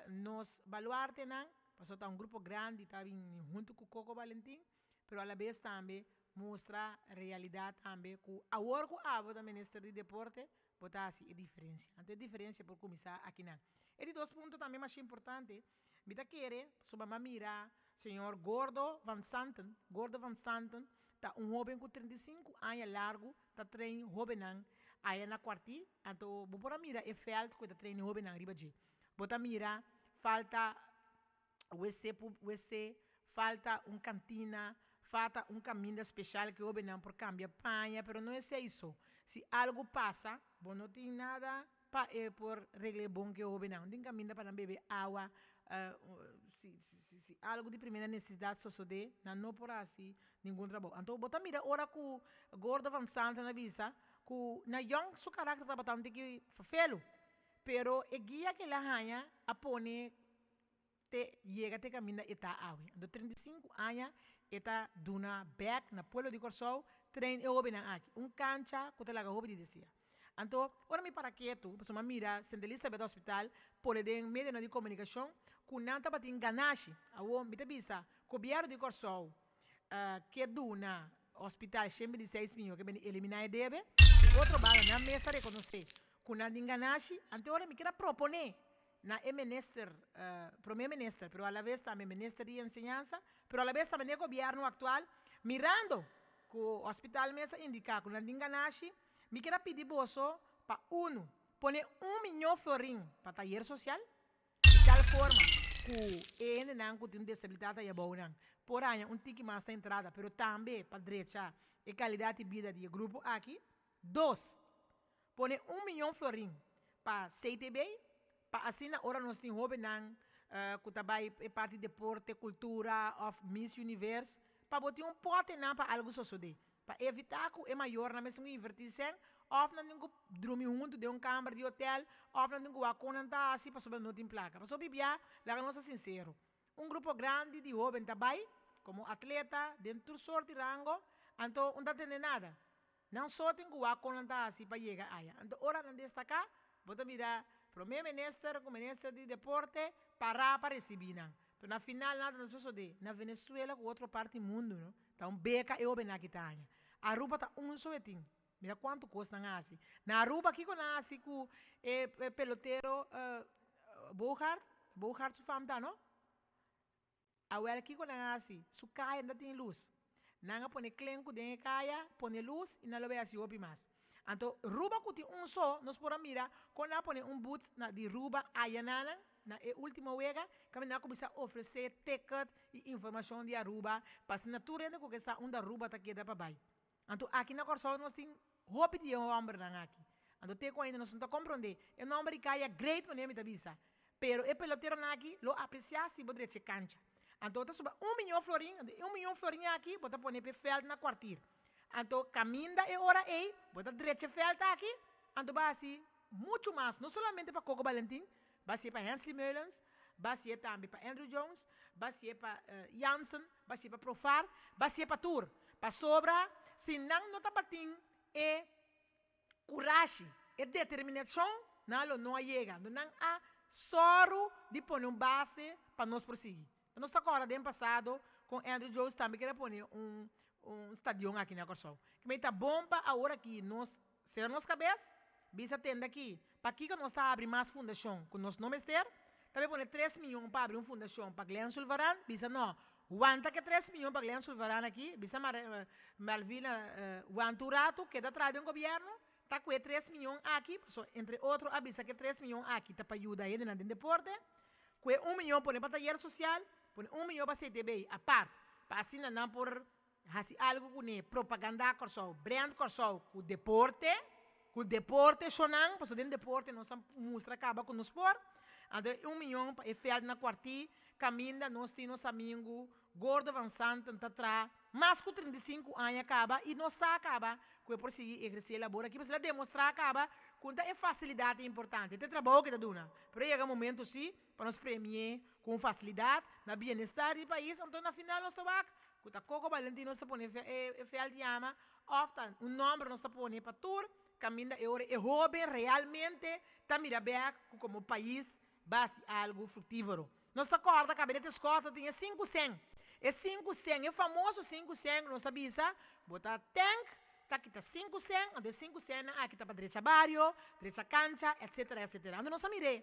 nos baluartenan, pasobra ta un grupo grandi ta bini huntu ku Coco Valentin, pero alabes tambe mustra realidat tambe ku awor ku abo ta minister di deporte bo ta hasi e diferensia. Anto e diferensia por kuminsá akinan. E di dos punto tambe masha importante, mi ta kere pasobra mi a mira señor Gordo van Santen, Gordo van Santen ta un hoben ku 35 aña largu ta train hobennan aya na Kwarti, anto bo por a mira e veld ku e ta train hobennan riba dje. Bo ta mira falta wc pu wc, falta un kantina, fata un kaminda speshal ku e hobennan por kambia paña, pero no esei so. Si algu pasa, bo no tin nada pa e por regla e bon ku e hobennan. No tin kaminda pa nan bebe awa, si si algu di primera nesesidat sosodé, nan no por hasi Ningun trabou. Anto bo ta mira ora ku Gordo van Santen a bisa ku na yòn su karakter tabata un tiki fefelu, pero e guia ku el a haña a pone te yega te kaminda e ta awe. Anto 35 aña e ta duna bèk na pueblo di Kòrsou train e hóbennan aki. Un kancha ku ta laga hopi di desia. Anto ora mi para ketu pasobra mi a mira Sint Elisabeth Hospital pone den medionan di komunikashon ku nan tabatin ganashi. Awor mi ta bisa gobièrnu di Kòrsou ke duna hospital 126 miyon ke bini eliminá e debe. Di otro banda nan mes ta rekonosé ku nan tin ganashi. Anto ora mi kier a proponé na e minister, prome minister, pero alabes tambe minister di enseñansa, pero alabes tambe na e gobièrnu aktual, mirando ku hospital mes a indiká ku nan tin ganashi, mi kier a pidi boso pa unu, pone un miyon florin pa tayer sosial, Di tal forma ku e hendenan ku tin un desabilidat aya bou nan por haña un tiki mas na entrada, pero tambe pa drecha e kalidat di bida di e grupo aki. Dos, pone un miyon florin pa CTB, pa asina ora nos tin hobennan ku ta bai e parti deporte, kultura òf Miss Universe, pa bo tin un pòtenan pa algu sosodé. Pa evitá ku e mayornan mester un invertí sèn òf nan tin ku drumi huntu den un kamber di hotel òf nan tin ku wak kon nan ta hasi pasobra no tin plaka. Pasobra bibia, laga nos ta sinsero, un grupo grandi di hóben ta bai komo atleta den tur sort di rango, anto un ta tende nada. Nan so tin ku wak kon nan ta hasi pa yega aya. Anto ora nan destaká, bo ta mira Promé Minister ku Minister di Deporte pará pa risibí nan. To na final nada ta sosodé. Na Venezuela ku otro parti mundu no, ta un beka e hóbennan aki ta haña. Aruba ta un so e tin. Mira kuantu kos nan a hasi. Na Aruba kiko nan a hasi ku e pelotero Boogaard? Boogaard su fam ta no? Awel kiko nan a hasi? Su kaya no ta tin lus. Nan a pone klenku den e kaya, pone lus i nan lo bay hasi hopi mas. Anto Ruba ku tin un so, nos por a mira kon nan a pone un booth na di Ruba ayananan na e ultimo wega, kaminda nan a kuminsá ofresé ticket i informashon di Aruba pa asina tur hende ku ke sa unda Aruba ta keda pa bai. Anto aki na Kòrsou nos tin hopi di e hòmbernan aki. Anto te ku ainda nos no ta komprondé. E nòmber di kaya great manera mi ta bisa. Pero e peloteronan aki lo apresiá si bo drecha e kancha. Anto ta suba un miyon florin, anto e un miyon florin aki bo ta pone pa e vèlt na kwartier. Anto kaminda e ora ei bo ta drecha e vèlt aki, anto bo a hasi muchu mas, no solamente pa Coco Balentin, bo a hasié pa Hensley Meulens, bo a hasié tambe pa Andrew Jones, bo a hasié pa Jansen, bo a hasié pa Profar, bo a hasié pa tur. Pasobra si nan no tabatin e kurashi, e determinashon, nan lo no a yega. Anto nan a sòru di pone un base pa nos por sigui. Nos ta kòrda den pasado kon Andrew Jones tambe kere pone un un stadion aki na Kòrsou. Kmey ta bon pa awor aki nos sera nos kabes, bisa tende aki pakiko nos ta habri mas fundashon ku nos no mester, ta bay pone tres miyon pa habri un fundashon pa Glenn Sulvaran, bisa no, wanta ke tres miyon pa Glenn Sulvaran aki, bisa Malvina wanta un ratu, keda traha den gobièrnu, ta ku e tres miyon aki, pasobra entre otro a bisa ke tres miyon aki ta pa yuda hendenan den deporte, ku e un miyon pone pa tayer sosial, pone un miyon pa CTB apart, pa asina nan por hasi algu kuné, propagandá Kòrsou, brand Kòrsou ku deporte, ku deporte shownan, pasobra den deporte nos a mustra kaba ku nos por, anto e un miyon pa e vèlt na Kuartí kaminda nos tin nos amigu Gordo van Santen ta traha mas ku 35 aña kaba i nos sa kaba ku e por sigui ehersé e labor aki pasobra el a demostrá kaba ku ta e fasilidat ta importante, ta e trabou ke ta duna. Pero a yega momento si pa nos premi'é ku un fasilidat na bienestar di pais, anto na final nos ta wak ku ta Coco Valentin nos ta pone e vèlt yama òf ta un nòmber nos ta pone pa tur kaminda e ora e hóben realmente ta mira bèk ku komo pais basi algu fruktífero. Nos ta kòrda Gabinete Scott ta tin e sinku sèn. E sinku sèn, e famoso sinku sèn ku nos a bisa, bo ta tènk, ta kita sinku sèn, anto e sinku sènnan aki ta pa drecha bario, drecha kancha, etsetera, etsetera. Anto nos a mir'é.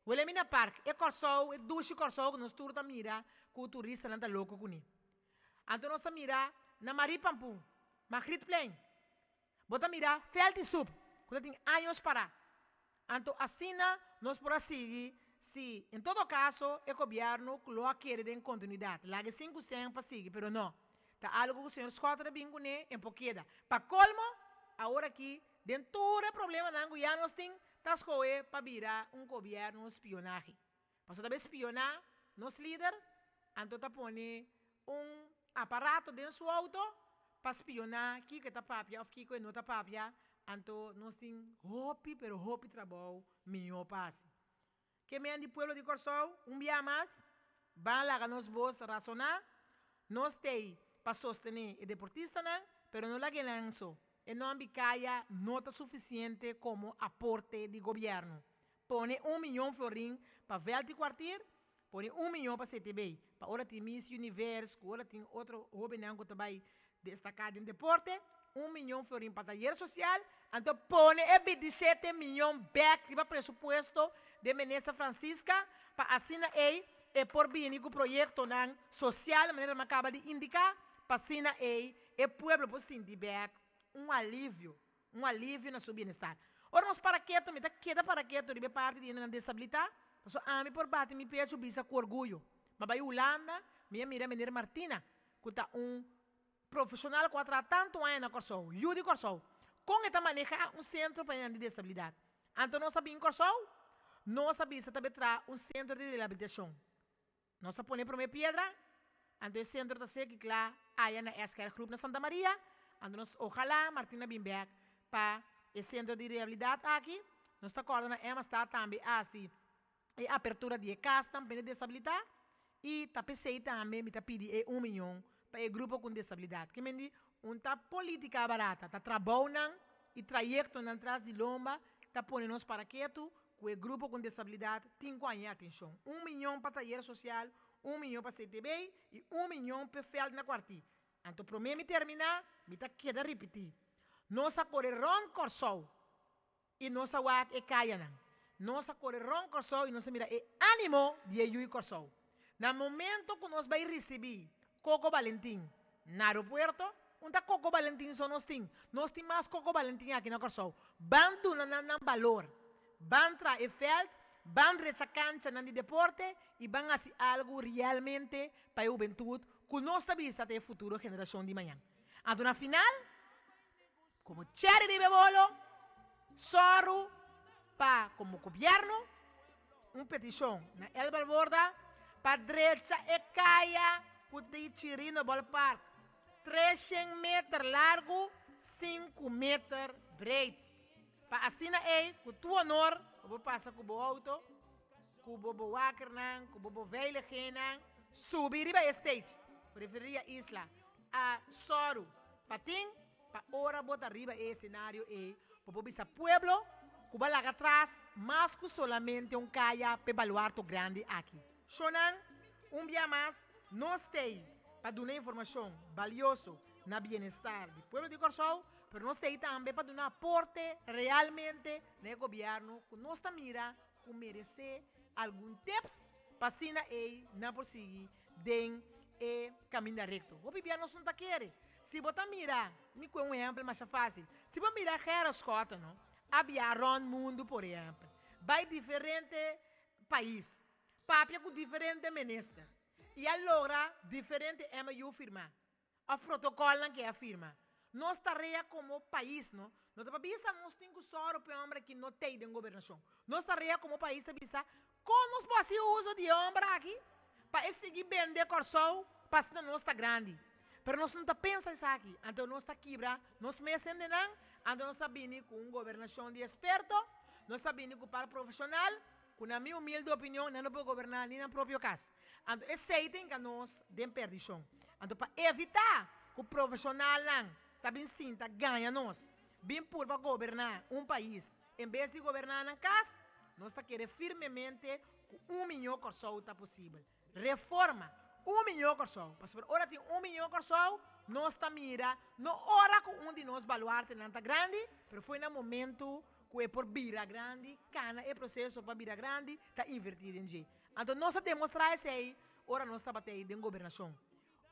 Wilhelmina Park, e Kòrsou, e dushi Kòrsou ku nos tur ta mira ku turistanan ta loko kuné. Anto nos ta mira na Marie Pampoen, Magrietplein, Bo ta mira vèlt di sup ku ta tin años pará. Anto asina nos por a sigui si en todo kaso e gobièrnu ku lo a kere den kontinuidat laga e 5 sèn pa sigui, pero no. Ta algu ku señor Schotten a bin kuné en por keda. Pa kolmo, awor aki den tur e problemanan ku ya nos tin ta skohe pa bira un gobièrnu spionahe. Pasobra ta bay spioná nos lider, anto ta pone un aparato den su auto pa spioná kiko e ta papia òf kiko e no ta papia, anto nos tin hopi pero hopi trabou mihó pa hasi. Ke men di pueblo di Kòrsou, un bia mas, ban laga nos bos rasoná, nos t'ei pa sostené e deportistanan, pero no lag'e nan so. E nòmber kaya no ta sufisiente komo aporte di gobièrnu. Pone un miyon florin pa vèlt di kwartier, pone un miyon pa CTB, pa ora tin Miss Universe ku ora tin otro hóbennan ku ta bai destaká den deporte, un miyon florin pa tayer sosial, anto pone e bintishete miyon bèk riba presupuesto den Minister Francisca pa asina ei e por bini ku proyektonan sosial manera mi a kaba di indiká, pa asina ei e pueblo por sinti bèk un alivio. Un alivio na su bienestar. Ora nos para ketu, mi ta keda para ketu riba e parti di hendenan desabilitá, pasobra ami por bati mi pechu bisa ku orguyo. Mi a bai Hulanda, mi a mira Meneer Martina, ku ta un profeshonal ku a traha tantu aña na Kòrsou, yu di Kòrsou, kon e ta manehá un sentro pa hendenan di desabilidat. Anto nos a bin Kòrsou, nos a bisa ta bai traha un sentro di rehabilitashon. Nos a pone promé piedra, anto e sentro ta seki kla aya na SKR Groep na Santa Maria. Anto nos ojalá Martina bin bek pa e sentro di rehabilidat aki. Nos ta kòrda na Emma sta tambe hasi e apertura di e kasnan pa hende desabilitá i ta p'esei tambe mi ta pidi e un miyon pa e grupo ku desabilidat. Ke men di un ta polítika barata, ta trabounan i trayektonan tras di lomba ta pone nos para ketu ku e grupo ku desabilidat tin ku haña atenshon. Un miyon pa tayer sosial, un miyon pa CTB i un miyon p'e vèlt na Kuartí. Anto promé mi terminá, mi ta keda ripití, Nos a kore rònt Kòrsou i nos a wak e kayanan. Nos a kore rònt Kòrsou i nos a mira e ánimo di e yu'i Kòrsou. Na momento ku nos bai risibí Coco Balentin na aeropuerto, un ta Coco Balentin so nos tin, nos tin mas Coco Balentin aki na Kòrsou. Ban duna nan nan balor, ban traha e vèlt, ban drecha kanchanan di deporte i ban hasi algu realmente pa e hubentut ku nos ta bisa ta e futuro generashon di mañan. Anto na final, komo chèri riba e bolo, sòru pa komo gobièrnu un petishon na El Balborda pa drecha e kaya ku di Chirino Ballpark, 300 meter largu, sinku meter breed. Pa asina ei, ku tur honor, bo por pasa ku bo outo, ku bo bewakernan, ku bo beveiligingnan, subi riba e stage. Refereria Isla a sòru pa tin pa ora bo ta riba e esenario ei, bo por bisa pueblo ku bo a laga atras mas ku solamente un kaya p'e baluarto grandi aki. Shownan, un bia mas, nos t'ei pa duna informashon balioso na bienestar di pueblo di Kòrsou, pero nos t'ei tambe pa duna aporte realmente na e gobièrnu ku nos ta mira ku meresé algun tips pa asina ei nan por sigui den e kaminda rekto. Hopi bia nos no ta kere. Si bo ta mira, mi kue un ehèmpel masha fásil, si bo mira Gerrit Schotten no, a biaha rònt mundu por ehèmpel, bai diferente pais, papia ku diferente minister i a logra diferente MOU firmá. Of protocolnan ke a firma. Nos tarea como pais no, no ta pa bisa nos tin cu sòru pa e homber aki no tey den gobernacion. Nos tarea como pais ta bisa con nos por haci uso di e homber aki pa e sigui bende Corsou pa asina nos ta grandi. Pero nos no ta pensa esaki, anto nos ta kibra nos mes hendenan, anto nos ta bini cu un gobernacion di experto, nos ta bini cu par profesional, Ku na mi humilde opinion nan no por goberná ni nan propio kas. Anto esei ta hinka nos den perdishon. Anto pa evitá ku profeshonalnan ta bin sinta gaña nos, bin purba goberná un pais en bes di goberná nan kas, nos ta kere firmemente ku un miñó Kòrsou ta posibel. Reforma, un miñó Kòrsou. Pasobra ora tin un miñó Kòrsou, nos ta mira no ora ku un di nos baluartenan ta grandi, pero fo'i na momentu ku e por bira grandi, kana e proseso pa bira grandi, ta invertí den dje. Anto nos a demostrá esei ora nos tabata ei den gobernashon.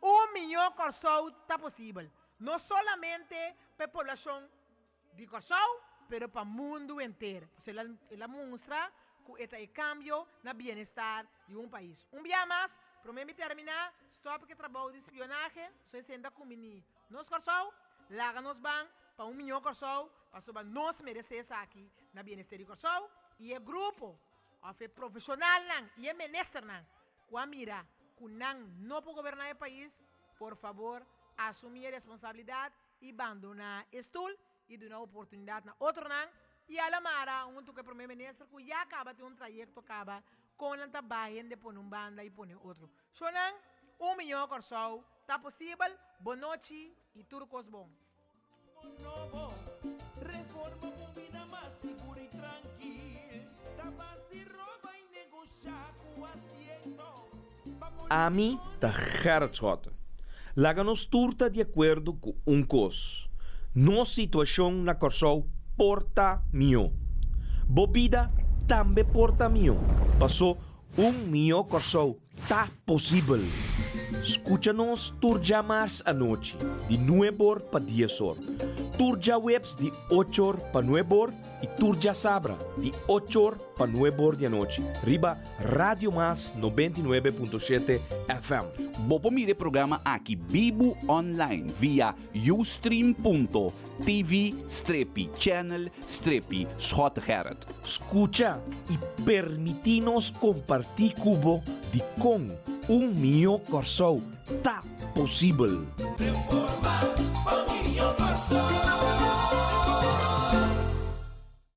Un miñó Kòrsou ta posibel, no solamente pa e poblashon di Kòrsou, pero pa mundu henter. Pasobra el a el a mustra ku e ta e kambio na bienestar di un pais. Un bia mas, promé mi terminá, stòp ku e trabou di spionahe, pasobra esei no ta kumbiní nos Kòrsou, laga nos ban pa un miñó Kòrsou, pasobra nos meresé esaki na bienestar di Kòrsou i e grupo òf e profeshonalnan i e ministernan ku a mira ku nan no por goberná e pais, por fabor asumí e responsabilidat i bandoná e stul i duna oportunidat na otronan i a la mara huntu ku e prome minister ku ya kaba tin un trayekto kaba kon nan ta baha hende pone un banda i pone otro. Shownan, un miñó Kòrsou ta posibel, bonochi i tur kos bon. Ami ta Gerrit Schotte. Laga nos tur ta di akuerdo ku un kos, nos situashon na Kòrsou por ta mihó. Bo bida tambe por ta mihó, pasó un mihó Kòrsou ta posibel. Skucha nos tur djamars anochi di nuebor pa diesor, tur djaweps di ochor pa nuebor i tur djasabra di ochor pa nuebor di anochi riba Radio Mas 99.7 FM. Bo por mira e programa aki bibu online via ustream.tv strepi channel strepi Schottegerrit. Skucha i permití nos kompartí ku bo dikon un mihó Kòrsou ta. posibel. Reforma pa mihó Kòrsou.